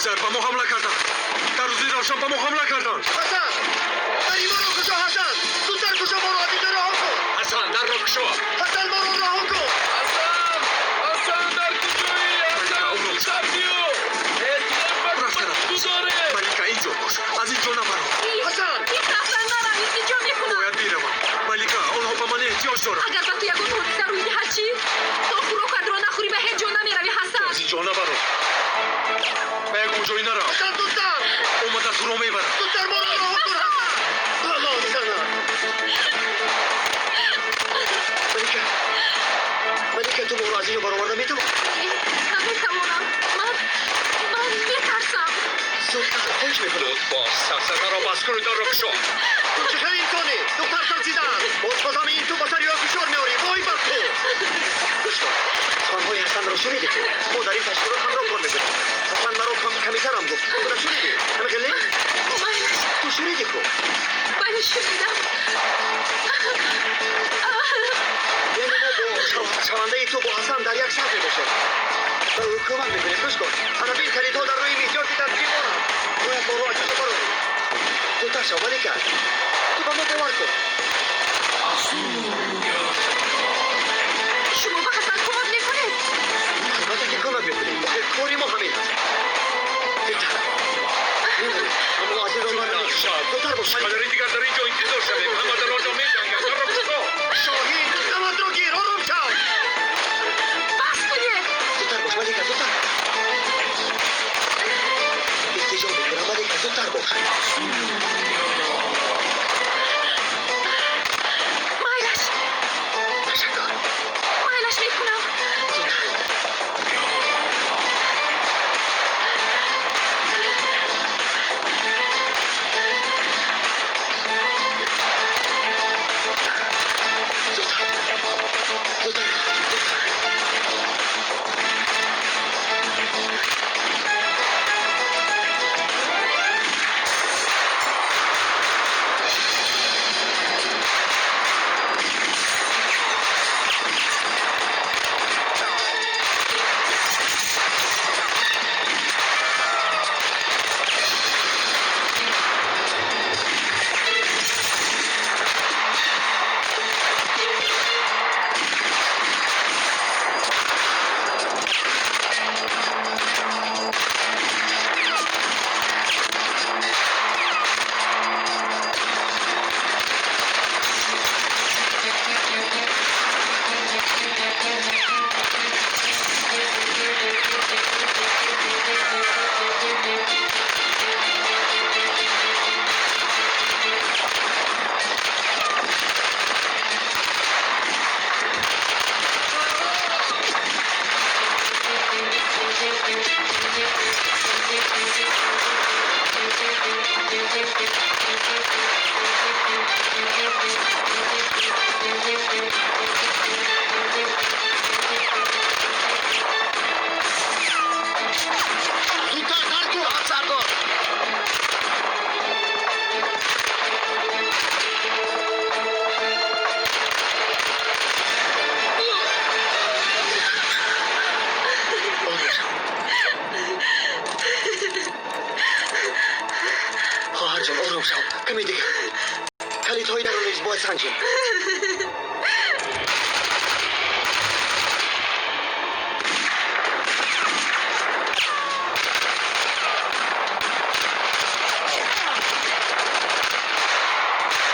Мегузар, ба мо ҳамла карданд. Дар рӯзи равшан ба мо ҳамла карданд. Ҳасан, дари моро кушо. Ҳасан, зудтар кушо, моро аз инҷо раҳо кун. Ҳасан, дарро кушо. Ҳасан, моро раҳо кун. Ҳасан, Ҳасан, дар куҷоӣ? Ҳасан, зудтар биё. Эҳтиёт ба ту дорем. Малика, инҷо бош, аз инҷо набаро. Ҳасан, Ҳасан, марам интиҷо мекунам. Бояд биравам. Малика, онҳо ба ман эҳтиёҷ доранд. Агар ба ту ягон ҳодиса рӯй диҳад чӣ? То хӯрокатро нахӯрӣ ба ҳеҷ ҷо намеравӣ, Ҳасан. Аз инҷо набаро. Ба ягон ҷой нарав. Ҳасан, зудтар. Омада туро мебарам. Зудтар моро раҳо кун, Ҳасан. Аллоҳ зана. Малика, Малика, ту моро аз инҷо бароварда метавонӣ? Наметавонам. Ман метарсам. Зудтар, хоҳиш мекунам. Зуд бош, сафсатаро бас куну дарро кушо. Ту чӣ хел инсонӣ? Духтар тарсидааст. Боз ба замин ту ба сари ӯ фишор меорӣ. Вой бар ту. Гӯш кун, суханҳои Ҳасанро шунидӣ ту? Мо дар ин ташкилот ҳамроҳ кор мекунем. Ҳасан маро комиссарам гуфт. Ту худат шунидӣ? Ҳамин хел не? Майлаш. Ту шунидӣ ку? Бале, шунидам. Яъне мо бо шавандаи ту бо Ҳасан дар як саф мебошем. Ба ӯ кӯмак мекунем. Гӯш кун, ана бин, калидҳо дар рӯи миҳёти дастгирбонанд. Бояд моро аз инҷо барорӣ. Зудтар шав, Малика. Ту ба мо бовар кун. Шумо ба Ҳасан кӯмак мекунед? Албатта ки кӯмак мекунем. Охир кори мо ҳамин аст. Зудтар. Мемонем, аммо аз ин роҳ намешавем. Зудтар бош, Малика. Қадри дигар дар инҷо интизор шавем. Ҳама дар онҷо меҷанганд. Дарро кушо. Шоҳин, даматро гир, ором шав. Бас кунед. Зудтар бош, Малика, зудтар. Илтиҷо мекунам, Малика, зудтар бош. Майлаш. Ташаккур. Майлаш мекунам. Зудтар. Зудтар. Зудтар. Зудтар. Зудтар дар кун. Сардор. Ором шав. Хоҳарҷон, ором шав. Каме дигар. Калидҳои дарро низ бояд санҷем.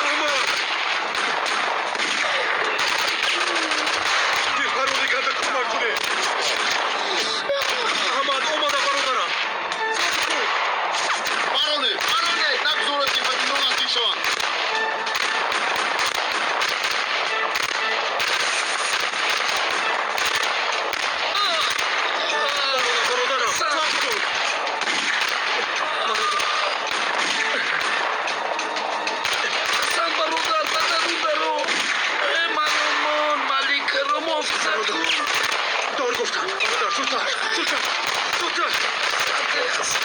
Аҳмад! Бепарони карда кӯмак кунед. Аҳмад, омада, бародарам. Сабр кун. Бароне, бароне, нагузоред ки ба бино наздик шаванд. Омада, бародарам. Сабр кун. Ҳасан бародар, ба дарун даро. Э, манумон, Маликаро муҳофизат кун. Дор гуфтам. Бародар, зудтар, зудтар, зудтар. Ҳасан,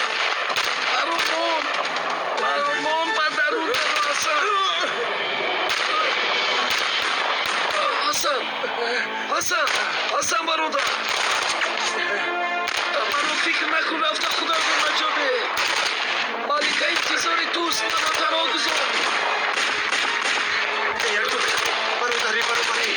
баромон, баромон, ба дарун даро, Ҳасан. Ҳасан, Ҳасан, Ҳасан бародар. Бародар. Фикр накун, рафта худатро наҷот деҳ. Малика интизори туст, маро танҳо гузор. Бародари баробарӣ.